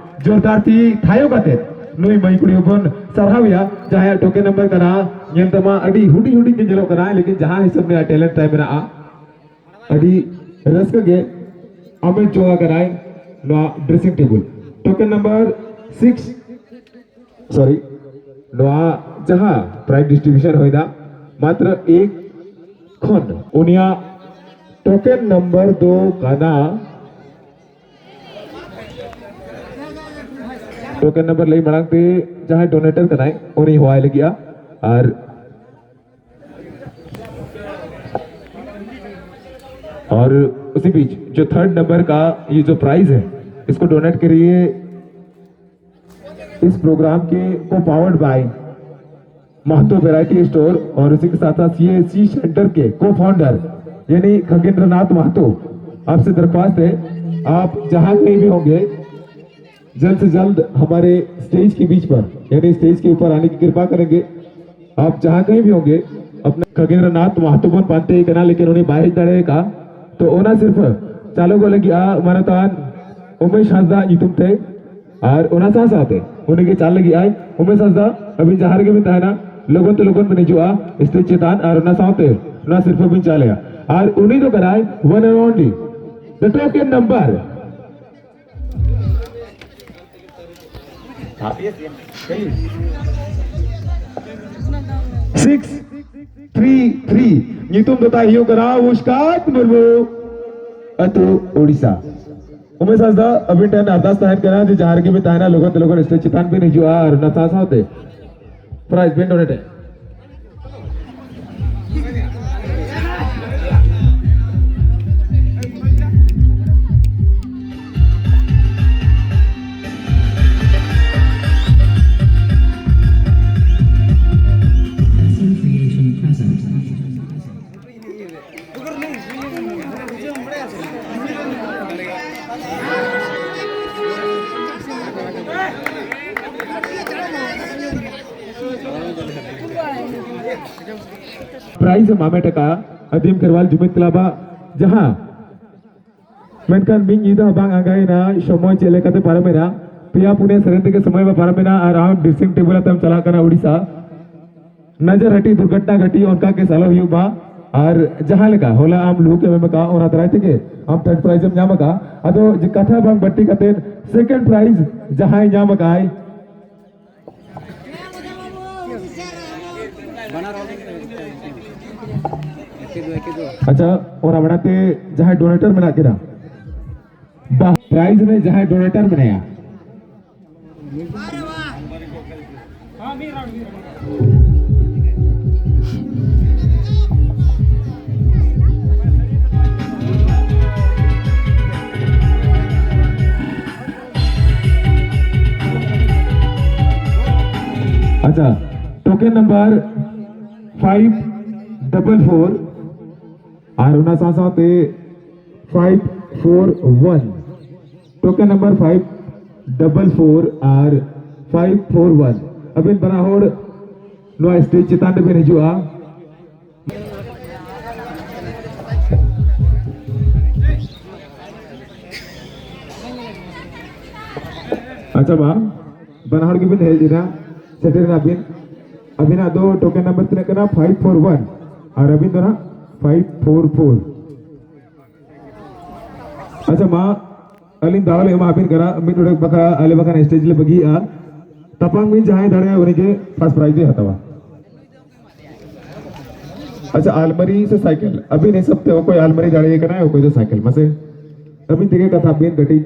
ᱡᱳᱨᱫᱟᱨ ᱛᱤ ᱛᱷᱟᱭᱚ ᱠᱟᱛᱮ ᱱᱩᱭ ᱢᱟᱹᱭ ᱠᱩᱲᱤ ᱦᱚᱯᱚᱱ ᱥᱟᱨᱦᱟᱣ ᱮᱭᱟ, ᱡᱟᱦᱟᱸᱭᱟᱜ ᱴᱳᱠᱮᱱ ᱱᱟᱢᱵᱟᱨ ᱠᱟᱱᱟ᱾ ᱧᱮᱞ ᱛᱮᱢᱟ ᱟᱹᱰᱤ ᱦᱩᱰᱤᱧ ᱦᱩᱰᱤᱧ ᱜᱮ ᱧᱮᱞᱚᱜ ᱠᱟᱱᱟ, ᱞᱮᱠᱤᱱ ᱡᱟᱦᱟᱸ ᱦᱤᱥᱟᱹᱵ ᱨᱮᱭᱟᱜ ᱴᱮᱞᱮᱱᱴ ᱛᱟᱭ ᱢᱮᱱᱟᱜᱼᱟ, ᱟᱹᱰᱤ ᱨᱟᱹᱥᱠᱟᱹ ᱜᱮ ᱟᱢᱮ ᱡᱚ ᱟᱠᱟᱱᱟᱭ ᱱᱚᱣᱟ dressing table. Token number six, sorry, ᱱᱚᱣᱟ ᱡᱟᱦᱟᱸ ᱯᱨᱟᱭᱤᱡᱽ ᱰᱤᱥᱴᱨᱤᱵᱤᱭᱩᱥᱚᱱ ᱦᱩᱭᱱᱟ, ᱢᱟᱛᱨᱚ ᱮᱠ ᱠᱷᱚᱱ ᱩᱱᱤᱭᱟᱜ ᱴᱳᱠᱮᱱ ᱱᱟᱢᱵᱟᱨ ᱫᱚ ᱠᱟᱱᱟ, ᱴᱳᱠᱮᱱ ᱱᱟᱢᱵᱟᱨ ᱞᱟᱹᱭ ᱢᱟᱲᱟᱝ ᱛᱮ ᱡᱟᱦᱟᱸᱭ ᱰᱳᱱᱮᱴᱟᱨ ᱠᱟᱱᱟᱭ ᱩᱱᱤ ᱦᱚᱦᱚᱣᱟᱭ ᱞᱟᱹᱜᱤᱫᱼᱟ᱾ ᱟᱨ और उसी बीच जो थर्ड नंबर का ये जो प्राइज है, इसको डोनेट करिए इस प्रोग्राम के को powered by Mahato variety store और उसी के साथ साथ सीएससी सेंटर के को फाउंडर यानी खगेंद्र नाथ महतो। आपसे दरख्वास्त है, आप जहाँ कहीं भी होंगे, जल्द से जल्द हमारे स्टेज के बीच पर यानी स्टेज के ऊपर आने की कृपा करेंगे। आप जहाँ कहीं भी होंगे, अपना खगेंद्र नाथ महतो बन पाते ही करना, लेकिन उन्हें बाहर जाने का तो ओना सिर्फ चालू को लगी आ मानतान उमेश हंसदा ᱧᱩᱛᱩᱢ ᱛᱮ᱾ ᱟᱨ ᱚᱱᱟ ᱥᱟᱶ ᱥᱟᱶᱛᱮ ᱩᱱᱤ ᱜᱮ ᱪᱟᱞ ᱞᱟᱹᱜᱤᱫ ᱟᱭ᱾ ᱩᱢᱮᱥ ᱦᱟᱸᱥᱫᱟ, ᱟᱹᱵᱤᱱ ᱡᱟᱦᱟᱸ ᱨᱮᱜᱮ ᱵᱤᱱ ᱛᱟᱦᱮᱱᱟ, ᱞᱚᱜᱚᱱ ᱛᱮ ᱞᱚᱜᱚᱱ ᱵᱤᱱ ᱦᱤᱡᱩᱜᱼᱟ ᱥᱴᱮᱡᱽ ᱪᱮᱛᱟᱱ ᱟᱨ ᱚᱱᱟ ᱥᱟᱶᱛᱮ ᱚᱱᱟ ᱥᱤᱨᱯᱟᱹ ᱵᱤᱱ ᱪᱟᱞᱮᱭᱟ᱾ ᱟᱨ ᱩᱱᱤ ᱫᱚ ᱠᱟᱱᱟᱭ one and only, the token number six three three᱾ ᱧᱩᱛᱩᱢ ᱫᱚ ᱛᱟᱭ ᱦᱩᱭᱩᱜ ᱠᱟᱱᱟ ᱩᱥᱠᱟᱛ ᱢᱩᱨᱢᱩ, ᱟᱹᱛᱩ ᱳᱰᱤᱥᱟ᱾ ᱩᱢᱮᱥ ᱦᱟᱸᱥᱫᱟ, ᱟᱹᱵᱤᱱ ᱴᱷᱮᱱ ᱟᱨᱫᱟᱥ ᱛᱟᱦᱮᱱ ᱠᱟᱱᱟ ᱡᱮ ᱡᱟᱦᱟᱸ ᱨᱮᱜᱮ ᱵᱤᱱ ᱛᱟᱦᱮᱱᱟ, ᱞᱚᱜᱚᱱ ᱛᱮ ᱞᱚᱜᱚᱱ ᱥᱴᱮᱡᱽ ᱪᱮᱛᱟᱱ ᱵᱤᱱ ᱦᱤᱡᱩᱜᱼᱟ ᱟᱨ ᱚᱱᱟ ᱥᱟᱶ ᱥᱟᱶᱛᱮ ᱯᱨᱟᱭᱤᱡᱽ ᱵᱤᱱ ᱰᱳᱱᱮᱴᱟ᱾ ᱯᱨᱟᱭᱤᱡᱽ ᱮ ᱦᱟᱢᱮᱴ ᱟᱠᱟᱫ ᱟᱹᱫᱤᱢ ᱠᱷᱮᱨᱣᱟᱞ ᱡᱩᱢᱤᱫ ᱠᱞᱟᱵᱽ ᱟᱜ ᱡᱟᱦᱟᱸ ᱢᱮᱱᱠᱷᱟᱱ ᱢᱤᱫ ᱧᱤᱫᱟᱹ ᱦᱚᱸ ᱵᱟᱝ ᱟᱸᱜᱟᱭᱮᱱᱟ, ᱥᱚᱢᱚᱭ ᱪᱮᱫ ᱞᱮᱠᱟᱛᱮ ᱯᱟᱨᱚᱢᱮᱱᱟ? ᱯᱮᱭᱟ ᱯᱩᱱᱭᱟᱹ ᱥᱮᱨᱮᱧ ᱛᱮᱜᱮ ᱥᱚᱢᱚᱭ ᱢᱟ ᱯᱟᱨᱚᱢᱮᱱᱟ ᱟᱨ ᱟᱢ dressing table ᱟᱛᱮᱢ ᱪᱟᱞᱟᱜ ᱠᱟᱱᱟ ᱩᱲᱤᱥᱥᱟ᱾ ᱱᱚᱡᱚᱨ ᱦᱟᱹᱴᱤ, ᱫᱩᱨᱜᱷᱚᱴᱚᱱᱟ ᱜᱷᱟᱹᱴᱤ, ᱚᱱᱠᱟ ᱠᱮᱥ ᱟᱞᱚ ᱦᱩᱭᱩᱜ ᱢᱟ᱾ ᱟᱨ ᱡᱟᱦᱟᱸ ᱞᱮᱠᱟ ᱦᱚᱞᱟ ᱟᱢ ᱞᱩᱦᱩᱠ ᱮᱢ ᱮᱢ ᱟᱠᱟᱫᱼᱟ, ᱚᱱᱟ ᱫᱟᱨᱟᱭ ᱛᱮᱜᱮ ᱟᱢ third prize ᱮᱢ ᱧᱟᱢ ᱟᱠᱟᱫᱼᱟ᱾ ᱟᱫᱚ ᱡᱮ ᱠᱟᱛᱷᱟ ᱵᱟᱝ ᱵᱟᱹᱲᱛᱤ ᱠᱟᱛᱮ second prize ᱡᱟᱦᱟᱸᱭ ᱧᱟᱢ ᱟᱠᱟᱫᱼᱟᱭ, ᱟᱪᱪᱷᱟ, ᱚᱱᱟ ᱢᱟᱲᱟᱝ ᱛᱮ ᱡᱟᱦᱟᱸᱭ donator ᱢᱮᱱᱟᱜ ᱠᱤᱱᱟ, ᱵᱟ, prize ᱨᱮ ᱡᱟᱦᱟᱸᱭ donator ᱢᱮᱱᱟᱭᱟ, ᱟᱪᱪᱷᱟ, token number five double four, ᱟᱨ ᱚᱱᱟ ᱥᱟᱶ ᱥᱟᱶᱛᱮ five four one, token number five double four ᱟᱨ five four one, ᱟᱹᱵᱤᱱ ᱵᱟᱱᱟ ᱦᱚᱲ ᱱᱚᱣᱟ stage ᱪᱮᱛᱟᱱ ᱨᱮᱵᱤᱱ ᱦᱤᱡᱩᱜᱼᱟ᱾ ᱟᱪᱪᱷᱟ ᱢᱟ, ᱵᱟᱱᱟ ᱦᱚᱲ ᱜᱮᱵᱤᱱ ᱦᱮᱡ ᱮᱱᱟ, ᱥᱮᱴᱮᱨ ᱮᱱᱟ ᱵᱤᱱ᱾ ᱟᱹᱵᱤᱱᱟᱜ ᱫᱚ token number ᱛᱤᱱᱟᱹᱜ ᱠᱟᱱᱟ? Five four one, ᱟᱨ ᱟᱹᱵᱤᱱ ᱫᱚ ᱱᱟᱜ five four four᱾ ᱟᱪᱪᱷᱟ ᱢᱟ, ᱟᱹᱞᱤᱧ ᱫᱟᱣ ᱞᱮ ᱮᱢᱟ ᱟᱹᱵᱤᱱ ᱠᱟᱱᱟ, ᱢᱤᱫ ᱰᱚᱸᱰᱮᱠ ᱵᱟᱠᱷᱨᱟ ᱟᱞᱮ ᱵᱟᱠᱷᱟᱱ stage ᱞᱮ ᱵᱟᱹᱜᱤᱭᱮᱫᱼᱟ᱾ ᱛᱟᱯᱟᱢ ᱵᱤᱱ, ᱡᱟᱦᱟᱸᱭ ᱫᱟᱲᱮᱭᱟᱜᱼᱟ ᱩᱱᱤᱜᱮ first prize ᱫᱚᱭ ᱦᱟᱛᱟᱣᱟ᱾ ᱟᱪᱪᱷᱟ, ᱟᱞᱢᱟᱨᱤ ᱥᱮ ᱥᱟᱭᱠᱮᱞ? ᱟᱹᱵᱤᱱ ᱦᱤᱥᱟᱹᱵ ᱛᱮ ᱚᱠᱚᱭ ᱟᱞᱢᱟᱨᱤ ᱫᱟᱲᱮᱭᱟᱭ ᱠᱟᱱᱟᱭ, ᱚᱠᱚᱭ ᱫᱚ ᱥᱟᱭᱠᱮᱞ? ᱢᱟᱥᱮ ᱟᱹᱵᱤᱱ ᱛᱮᱜᱮ ᱠᱟᱛᱷᱟ ᱵᱤᱱ ᱠᱟᱹᱴᱤᱡ᱾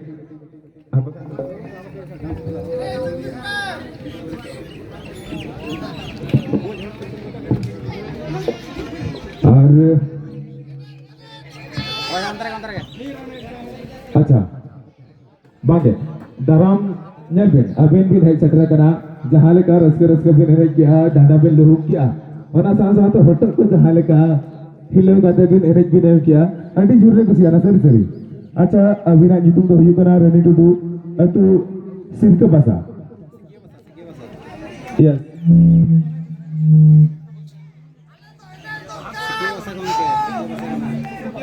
ᱟᱨ ᱟᱪᱪᱷᱟ, ᱵᱟᱝᱜᱮ, ᱫᱟᱨᱟᱢ ᱧᱮᱞ ᱵᱤᱱ, ᱟᱹᱵᱤᱱ ᱵᱤᱱ ᱦᱮᱡ ᱥᱮᱴᱮᱨ ᱟᱠᱟᱱᱟ, ᱡᱟᱦᱟᱸ ᱞᱮᱠᱟ ᱨᱟᱹᱥᱠᱟᱹ ᱨᱟᱹᱥᱠᱟᱹ ᱵᱤᱱ ᱮᱱᱮᱡ ᱠᱮᱜᱼᱟ, ᱰᱟᱸᱰᱟ ᱵᱤᱱ ᱞᱩᱦᱩᱠ ᱠᱮᱜᱼᱟ, ᱚᱱᱟ ᱥᱟᱶ ᱥᱟᱶᱛᱮ ᱦᱚᱴᱚᱜ ᱠᱚ ᱡᱟᱦᱟᱸ ᱞᱮᱠᱟ ᱦᱤᱞᱟᱹᱣ ᱠᱟᱛᱮ ᱵᱤᱱ ᱮᱱᱮᱡ ᱵᱤᱱ ᱮᱢ ᱠᱮᱜᱼᱟ, ᱟᱹᱰᱤ ᱡᱳᱨ ᱞᱮ ᱠᱩᱥᱤᱭᱟᱱᱟ, ᱥᱟᱹᱨᱤ ᱥᱟᱹᱨᱤ᱾ ᱟᱪᱪᱷᱟ, ᱟᱹᱵᱤᱱᱟᱜ ᱧᱩᱛᱩᱢ ᱫᱚ ᱦᱩᱭᱩᱜ ᱠᱟᱱᱟ ᱨᱟᱹᱱᱤ ᱴᱩᱰᱩ, ᱟᱹᱛᱩ ᱥᱤᱨᱠᱟᱹ ᱵᱟᱥᱟ᱾ Yes. ᱥᱤᱠᱟᱹ ᱵᱟᱥᱟ ᱜᱚᱢᱠᱮ, ᱥᱤᱠᱟᱹ ᱵᱟᱥᱟ ᱜᱚᱢᱠᱮ᱾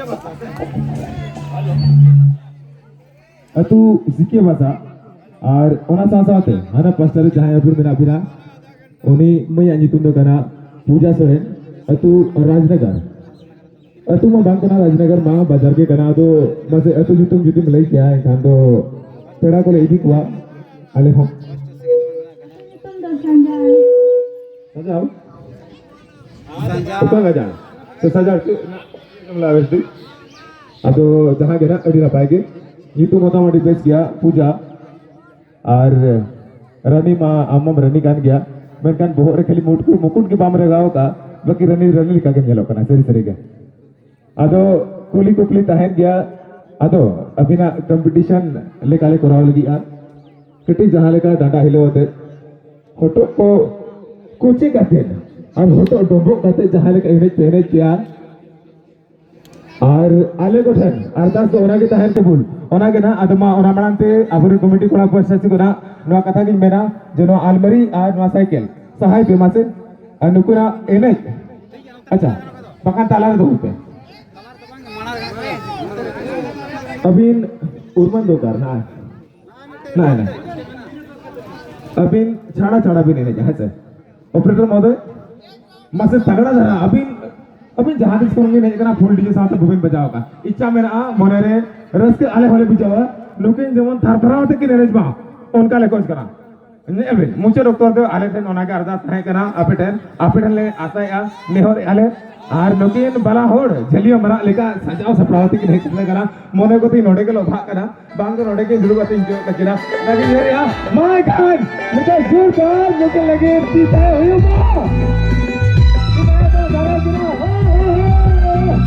ᱟᱹᱛᱩ ᱥᱤᱠᱮ ᱵᱟᱥᱟ, ᱟᱨ ᱚᱱᱟ ᱥᱟᱶ ᱥᱟᱶᱛᱮ ᱦᱟᱱᱟ ᱯᱟᱥᱴᱟ ᱨᱮ ᱡᱟᱦᱟᱸᱭ ᱟᱵᱚ ᱢᱮᱱᱟᱜ ᱵᱤᱱᱟ, ᱩᱱᱤ ᱢᱟᱹᱭᱟᱜ ᱧᱩᱛᱩᱢ ᱫᱚ ᱠᱟᱱᱟ ᱯᱩᱡᱟ ᱥᱚᱨᱮᱱ, ᱟᱹᱛᱩ ᱨᱟᱡᱽᱱᱚᱜᱚᱨ᱾ ᱟᱹᱛᱩ ᱢᱟ ᱵᱟᱝ ᱠᱟᱱᱟ ᱨᱟᱡᱽᱱᱚᱜᱚᱨ ᱢᱟ, ᱵᱟᱡᱟᱨ ᱜᱮ ᱠᱟᱱᱟ᱾ ᱟᱫᱚ ᱢᱟᱥᱮ ᱟᱹᱛᱩ ᱧᱩᱛᱩᱢ ᱡᱩᱫᱤᱢ ᱞᱟᱹᱭ ᱠᱮᱭᱟ, ᱮᱱᱠᱷᱟᱱ ᱫᱚ ᱯᱮᱲᱟ ᱠᱚᱞᱮ ᱤᱫᱤ ᱠᱚᱣᱟ ᱟᱞᱮ ᱦᱚᱸ᱾ ᱧᱩᱛᱩᱢ ᱫᱚ ᱥᱟᱡᱟᱣ᱾ ᱥᱟᱡᱟᱣ? ᱚᱠᱟ ᱜᱟᱡᱟᱲ? ᱥᱮ ᱥᱟᱡᱟᱲ ᱪᱮᱫ ᱨᱮᱱᱟᱜ ᱮᱢ ᱞᱟᱹᱭᱟ ᱵᱮᱥ ᱴᱷᱤᱠ? ᱟᱫᱚ ᱡᱟᱦᱟᱸ ᱜᱮ ᱱᱟᱜ, ᱟᱹᱰᱤ ᱱᱟᱯᱟᱭ ᱜᱮ᱾ ᱧᱩᱛᱩᱢ ᱦᱚᱸᱛᱟᱢ ᱟᱹᱰᱤ ᱵᱮᱥ ᱜᱮᱭᱟ, ᱯᱩᱡᱟ᱾ ᱟᱨ ᱨᱟᱱᱤ ᱢᱟ, ᱟᱢ ᱢᱟᱢ ᱨᱟᱱᱤ ᱠᱟᱱ ᱜᱮᱭᱟ, ᱢᱮᱱᱠᱷᱟᱱ ᱵᱚᱦᱚᱜ ᱨᱮ ᱠᱷᱟᱹᱞᱤ ᱢᱩᱠᱩᱴ, ᱢᱩᱠᱩᱴ ᱜᱮ ᱵᱟᱢ ᱞᱟᱜᱟᱣ ᱠᱟᱜᱼᱟ, ᱵᱟᱹᱠᱤ ᱨᱟᱱᱤ, ᱨᱟᱱᱤ ᱞᱮᱠᱟ ᱜᱮᱢ ᱧᱮᱞᱚᱜ ᱠᱟᱱᱟ, ᱥᱟᱹᱨᱤ ᱥᱟᱹᱨᱤ ᱜᱮ᱾ ᱟᱫᱚ ᱠᱩᱞᱤ ᱠᱩᱯᱞᱤ ᱛᱟᱦᱮᱱ ᱜᱮᱭᱟ, ᱟᱫᱚ ᱟᱹᱵᱤᱱᱟᱜ ᱠᱚᱢᱯᱤᱴᱤᱥᱚᱱ ᱞᱮᱠᱟᱞᱮ ᱠᱚᱨᱟᱣ ᱞᱟᱹᱜᱤᱫᱼᱟ᱾ ᱠᱟᱹᱴᱤᱡ ᱡᱟᱦᱟᱸ ᱞᱮᱠᱟ ᱰᱟᱸᱰᱟ ᱦᱤᱞᱟᱹᱣ ᱟᱛᱮ, ᱦᱚᱴᱚᱜ ᱠᱚ ᱠᱩᱪᱤ ᱠᱟᱛᱮ ᱟᱨ ᱦᱚᱴᱚᱜ ᱰᱚᱢᱵᱚᱜ ᱠᱟᱛᱮ ᱡᱟᱦᱟᱸ ᱞᱮᱠᱟ ᱮᱱᱮᱡ ᱯᱮ ᱮᱱᱮᱡ ᱠᱮᱭᱟ, ᱟᱨ ᱟᱞᱮ ᱠᱚᱴᱷᱮᱱ ᱟᱨᱫᱟᱥ ᱫᱚ ᱚᱱᱟᱜᱮ ᱛᱟᱦᱮᱱ ᱛᱟᱵᱚᱱ, ᱚᱱᱟᱜᱮ ᱱᱟᱜ᱾ ᱟᱫᱚ ᱢᱟ, ᱚᱱᱟ ᱢᱟᱲᱟᱝ ᱛᱮ ᱟᱵᱚᱨᱮᱱ ᱠᱚᱢᱤᱴᱤ ᱠᱚᱲᱟ ᱯᱟᱦᱴᱟ ᱥᱮᱫ ᱠᱷᱚᱱᱟᱜ ᱱᱚᱣᱟ ᱠᱟᱛᱷᱟ ᱜᱤᱧ ᱢᱮᱱᱟ ᱡᱮ ᱱᱚᱣᱟ ᱟᱞᱢᱟᱨᱤ ᱟᱨ ᱱᱚᱣᱟ ᱥᱟᱭᱠᱮᱞ ᱥᱟᱦᱟᱭ ᱯᱮ ᱢᱟᱥᱮ, ᱟᱨ ᱱᱩᱠᱩᱱᱟᱜ ᱮᱱᱮᱡ, ᱟᱪᱪᱷᱟ, ᱵᱟᱠᱷᱟᱱ ᱛᱟᱞᱟ ᱨᱮ ᱫᱚᱦᱚᱭ ᱯᱮ᱾ ᱟᱹᱵᱤᱱ ᱩᱨᱢᱟᱱ ᱫᱚᱨᱠᱟᱨ ᱱᱟᱜ᱾ ᱱᱟᱭ, ᱱᱟᱭ᱾ ᱟᱹᱵᱤᱱ ᱪᱷᱟᱲᱟ ᱪᱷᱟᱲᱟ ᱵᱤᱱ ᱮᱱᱮᱡᱟ, ᱦᱮᱸ ᱥᱮ? ᱚᱯᱟᱨᱮᱴᱚᱨ ᱢᱚᱦᱳᱫᱚᱭ, ᱢᱟᱥᱮ ᱛᱟᱜᱲᱟ ᱫᱷᱟᱨᱟ, ᱟᱹᱵᱤᱱ, ᱟᱹᱵᱤᱱ ᱡᱟᱦᱟᱸ ᱛᱤᱥ ᱠᱷᱚᱱ ᱵᱤᱱ ᱦᱮᱡ ᱟᱠᱟᱱᱟ, ᱯᱷᱩᱞ ᱰᱤᱡᱮ ᱥᱟᱶᱛᱮ ᱵᱟᱹᱵᱤᱱ ᱵᱟᱡᱟᱣ ᱟᱠᱟᱱ᱾ ᱤᱪᱪᱷᱟ ᱢᱮᱱᱟᱜᱼᱟ, ᱢᱚᱱᱮ ᱨᱮ ᱨᱟᱹᱥᱠᱟᱹ ᱟᱞᱮ ᱦᱚᱸᱞᱮ ᱵᱩᱡᱷᱟᱹᱣᱟ, ᱱᱩᱠᱤᱱ ᱡᱮᱢᱚᱱ ᱛᱷᱟᱨ ᱛᱷᱟᱨᱟᱣ ᱟᱛᱮ ᱠᱤᱱ ᱮᱱᱮᱡ ᱢᱟ, ᱚᱱᱠᱟ ᱞᱮ ᱠᱷᱚᱡᱽ ᱠᱟᱱᱟ᱾ ᱧᱮᱞ ᱵᱤᱱ, ᱢᱩᱪᱟᱹᱫ ᱚᱠᱛᱚ ᱨᱮᱫᱚ ᱟᱞᱮ ᱴᱷᱮᱱ ᱚᱱᱟᱜᱮ ᱟᱨᱫᱟᱥ ᱛᱟᱦᱮᱸ ᱠᱟᱱᱟ, ᱟᱯᱮ ᱴᱷᱮᱱ, ᱟᱯᱮ ᱴᱷᱮᱱ ᱞᱮ ᱟᱥᱟᱭᱮᱫᱼᱟ, ᱱᱮᱦᱚᱨᱮᱫᱼᱟ ᱞᱮ᱾ ᱟᱨ ᱱᱩᱠᱤᱱ ᱵᱟᱞᱟ ᱦᱚᱲ ᱡᱷᱟᱹᱞᱤᱭᱟᱹ ᱢᱟᱨᱟᱜ ᱞᱮᱠᱟ ᱥᱟᱡᱟᱣ ᱥᱟᱯᱲᱟᱣ ᱟᱛᱮ ᱠᱤᱱ ᱦᱮᱡ ᱥᱮᱴᱮᱨ ᱠᱟᱱᱟ, ᱢᱚᱱᱮ ᱠᱚᱛᱮ ᱱᱚᱰᱮ ᱜᱮ ᱞᱚᱵᱷᱟᱜ ᱠᱟᱱᱟ᱾ ᱵᱟᱝ ᱫᱚ ᱱᱚᱰᱮ ᱜᱮ ᱫᱩᱲᱩᱵ ᱠᱟᱛᱮ ᱤᱧ ᱠᱚᱭᱚᱜ ᱠᱟᱹᱠᱤᱱᱟ᱾ ᱚᱱᱟ ᱜᱮᱧ ᱩᱭᱦᱟᱹᱨᱮᱜᱼᱟ᱾ ᱢᱟ ᱮᱱᱠᱷᱟᱱ ᱱᱤᱛᱚᱜ ᱡᱳᱨᱫᱟᱨ ᱱᱩᱠᱤᱱ ᱞᱟᱹᱜᱤᱫ ᱛᱤ ᱛᱷᱟᱭᱚ ᱦᱩᱭᱩᱜ ᱢᱟ᱾ ᱛᱤ ᱛᱷᱟᱭᱚ ᱫᱚ ᱫᱟᱨᱟᱭ ᱠᱟᱱᱟ᱾ ᱦᱳᱭ, ᱦᱳᱭ, ᱦᱳᱭ, ᱦᱳᱭ᱾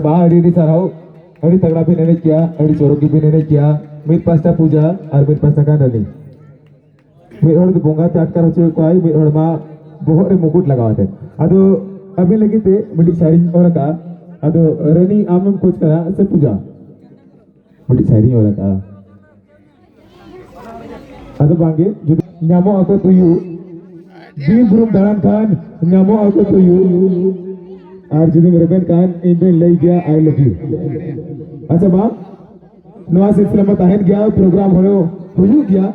ᱢᱟ, ᱟᱹᱰᱤ ᱟᱹᱰᱤ ᱥᱟᱨᱦᱟᱣ᱾ ᱟᱹᱰᱤ ᱛᱟᱜᱲᱟ ᱵᱤᱱ ᱮᱱᱮᱡ ᱠᱮᱜᱼᱟ, ᱟᱹᱰᱤ ᱪᱚᱨᱚᱠ ᱜᱮᱵᱤᱱ ᱮᱱᱮᱡ ᱠᱮᱜᱼᱟ᱾ ᱢᱤᱫ ᱯᱟᱥᱴᱟ ᱯᱩᱡᱟ ᱟᱨ ᱢᱤᱫ ᱯᱟᱥᱴᱟ ᱠᱟᱱ ᱨᱟᱱᱤ᱾ ᱢᱤᱫ ᱦᱚᱲ ᱫᱚ ᱵᱚᱸᱜᱟ ᱛᱮ ᱟᱴᱠᱟᱨ ᱦᱚᱪᱚᱭᱮᱫ ᱠᱚᱣᱟᱭ, ᱢᱤᱫ ᱦᱚᱲ ᱢᱟ ᱵᱚᱦᱚᱜ ᱨᱮ ᱢᱩᱠᱩᱴ ᱞᱟᱜᱟᱣ ᱟᱛᱮ᱾ ᱟᱫᱚ ᱟᱹᱵᱤᱱ ᱞᱟᱹᱜᱤᱫ ᱛᱮ ᱢᱤᱫᱴᱤᱡ ᱥᱮᱨᱮᱧ ᱚᱞ ᱟᱠᱟᱫᱼᱟ᱾ ᱟᱫᱚ ᱨᱟᱱᱤ, ᱟᱢᱮᱢ ᱠᱷᱚᱡᱽ ᱠᱟᱱᱟ ᱥᱮ ᱯᱩᱡᱟ? ᱢᱤᱫᱴᱤᱡ ᱥᱮᱨᱮᱧ ᱚᱞ ᱟᱠᱟᱫᱼᱟ᱾ ᱟᱫᱚ ᱵᱟᱝᱜᱮ, ᱡᱩᱫᱤ ᱧᱟᱢᱚᱜ ᱟᱠᱚ ᱛᱩᱭᱩ, ᱵᱤᱨ ᱵᱩᱨᱩᱢ ᱫᱟᱬᱟᱱ ᱠᱷᱟᱱ ᱧᱟᱢᱚᱜ ᱟᱠᱚ ᱛᱩᱭᱩ, ᱟᱨ ᱡᱩᱫᱤᱢ ᱨᱮᱵᱮᱱ ᱠᱷᱟᱱ ᱤᱧ ᱫᱚᱧ ᱞᱟᱹᱭ ᱜᱮᱭᱟ I love you᱾ ᱟᱪᱪᱷᱟ ᱢᱟ, ᱱᱚᱣᱟ ᱥᱤᱞᱥᱤᱞᱟ ᱢᱟ ᱛᱟᱦᱮᱱ ᱜᱮᱭᱟ, ᱯᱨᱳᱜᱨᱟᱢ ᱦᱚᱸ ᱦᱩᱭᱩᱜ ᱜᱮᱭᱟ᱾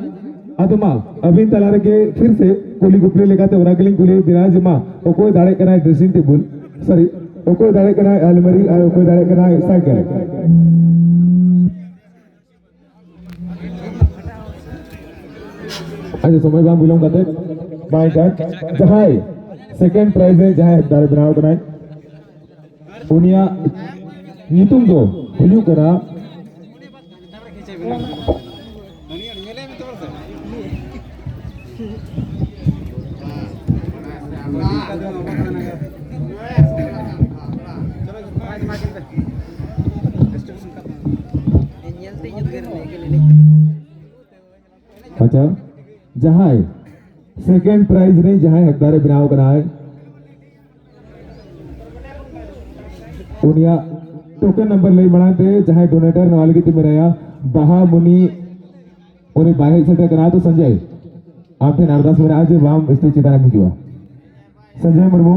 ᱟᱫᱚ ᱢᱟ, ᱟᱹᱵᱤᱱ ᱛᱟᱞᱟ ᱨᱮᱜᱮ ᱯᱷᱤᱨ ᱥᱮ ᱠᱩᱞᱤ ᱠᱩᱯᱞᱤ ᱞᱮᱠᱟᱛᱮ ᱚᱱᱟ ᱜᱮᱞᱤᱧ ᱠᱩᱞᱤᱭᱮᱫ ᱵᱤᱱᱟ ᱡᱮ ᱢᱟ, ᱚᱠᱚᱭ ᱫᱟᱲᱮᱜ ᱠᱟᱱᱟᱭ ᱰᱨᱮᱥᱤᱝ ᱴᱮᱵᱩᱞ, ᱥᱚᱨᱤ, ᱚᱠᱚᱭ ᱫᱟᱲᱮᱜ ᱠᱟᱱᱟᱭ ᱟᱞᱢᱟᱨᱤ ᱟᱨ ᱚᱠᱚᱭ ᱫᱟᱲᱮᱜ ᱠᱟᱱᱟᱭ ᱥᱟᱭᱠᱮᱞ? ᱟᱪᱪᱷᱟ, ᱥᱚᱢᱚᱭ ᱵᱟᱝ ᱵᱤᱞᱚᱢ ᱠᱟᱛᱮ, ᱵᱟᱭ ᱠᱟᱨᱰ, ᱡᱟᱦᱟᱸᱭ ᱥᱮᱠᱮᱱᱰ ᱯᱨᱟᱭᱤᱡᱽ ᱨᱮ ᱡᱟᱦᱟᱸᱭ ᱫᱟᱲᱮ ᱵᱮᱱᱟᱣ ᱠᱟᱱᱟᱭ, ᱩᱱᱤᱭᱟᱜ ᱧᱩᱛᱩᱢ ᱫᱚ ᱦᱩᱭᱩᱜ ᱠᱟᱱᱟ ᱟᱪᱪᱷᱟ, ᱡᱟᱦᱟᱸᱭ ᱥᱮᱠᱮᱱᱰ ᱯᱨᱟᱭᱤᱡᱽ ᱨᱮ ᱡᱟᱦᱟᱸᱭ ᱦᱚᱠᱫᱟᱨᱮ ᱵᱮᱱᱟᱣ ᱠᱟᱱᱟᱭ, ᱩᱱᱤᱭᱟᱜ ᱴᱳᱠᱮᱱ ᱱᱟᱢᱵᱟᱨ ᱞᱟᱹᱭ ᱢᱟᱲᱟᱝ ᱛᱮ ᱡᱟᱦᱟᱸᱭ ᱰᱳᱱᱮᱴᱟᱨ ᱱᱚᱣᱟ ᱞᱟᱹᱜᱤᱫ ᱛᱮ ᱢᱮᱱᱟᱭᱟ ᱵᱟᱦᱟ ᱢᱩᱱᱤ, ᱩᱱᱤ ᱵᱟᱭ ᱦᱮᱡ ᱥᱮᱴᱮᱨ ᱠᱟᱱᱟ᱾ ᱛᱚ ᱥᱚᱧᱡᱚᱭ, ᱟᱢ ᱴᱷᱮᱱ ᱟᱨᱫᱟᱥ ᱢᱮᱱᱟᱜᱼᱟ ᱡᱮ ᱵᱟᱢ ᱥᱴᱮᱡᱽ ᱪᱮᱛᱟᱱ ᱨᱮᱢ ᱦᱤᱡᱩᱜᱼᱟ᱾ ᱥᱚᱧᱡᱚᱭ ᱢᱩᱨᱢᱩ᱾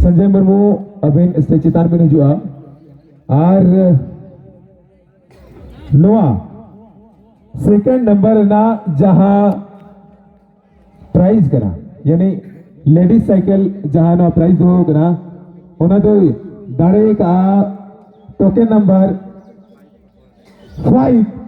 ᱥᱚᱧᱡᱚᱭ ᱢᱩᱨᱢᱩ, ᱟᱹᱵᱤᱱ ᱥᱴᱮᱡᱽ ᱪᱮᱛᱟᱱ ᱵᱤᱱ ᱦᱤᱡᱩᱜᱼᱟ᱾ ᱟᱨ ᱱᱚᱣᱟ ᱥᱮᱠᱮᱱᱰ ᱱᱟᱢᱵᱟᱨ ᱨᱮᱱᱟᱜ ᱡᱟᱦᱟᱸ ᱯᱨᱟᱭᱤᱡᱽ ᱠᱟᱱᱟ, ᱭᱟᱱᱤ ᱞᱮᱰᱤᱡᱽ ᱥᱟᱭᱠᱮᱞ ᱡᱟᱦᱟᱸ ᱱᱚᱣᱟ ᱯᱨᱟᱭᱤᱡᱽ ᱫᱚᱦᱚ ᱠᱟᱱᱟ, ᱚᱱᱟ ᱫᱚᱭ ᱫᱟᱲᱮ ᱠᱟᱜᱼᱟ ᱴᱳᱠᱮᱱ ᱱᱟᱢᱵᱟᱨ ᱯᱷᱟᱭᱤᱵᱷ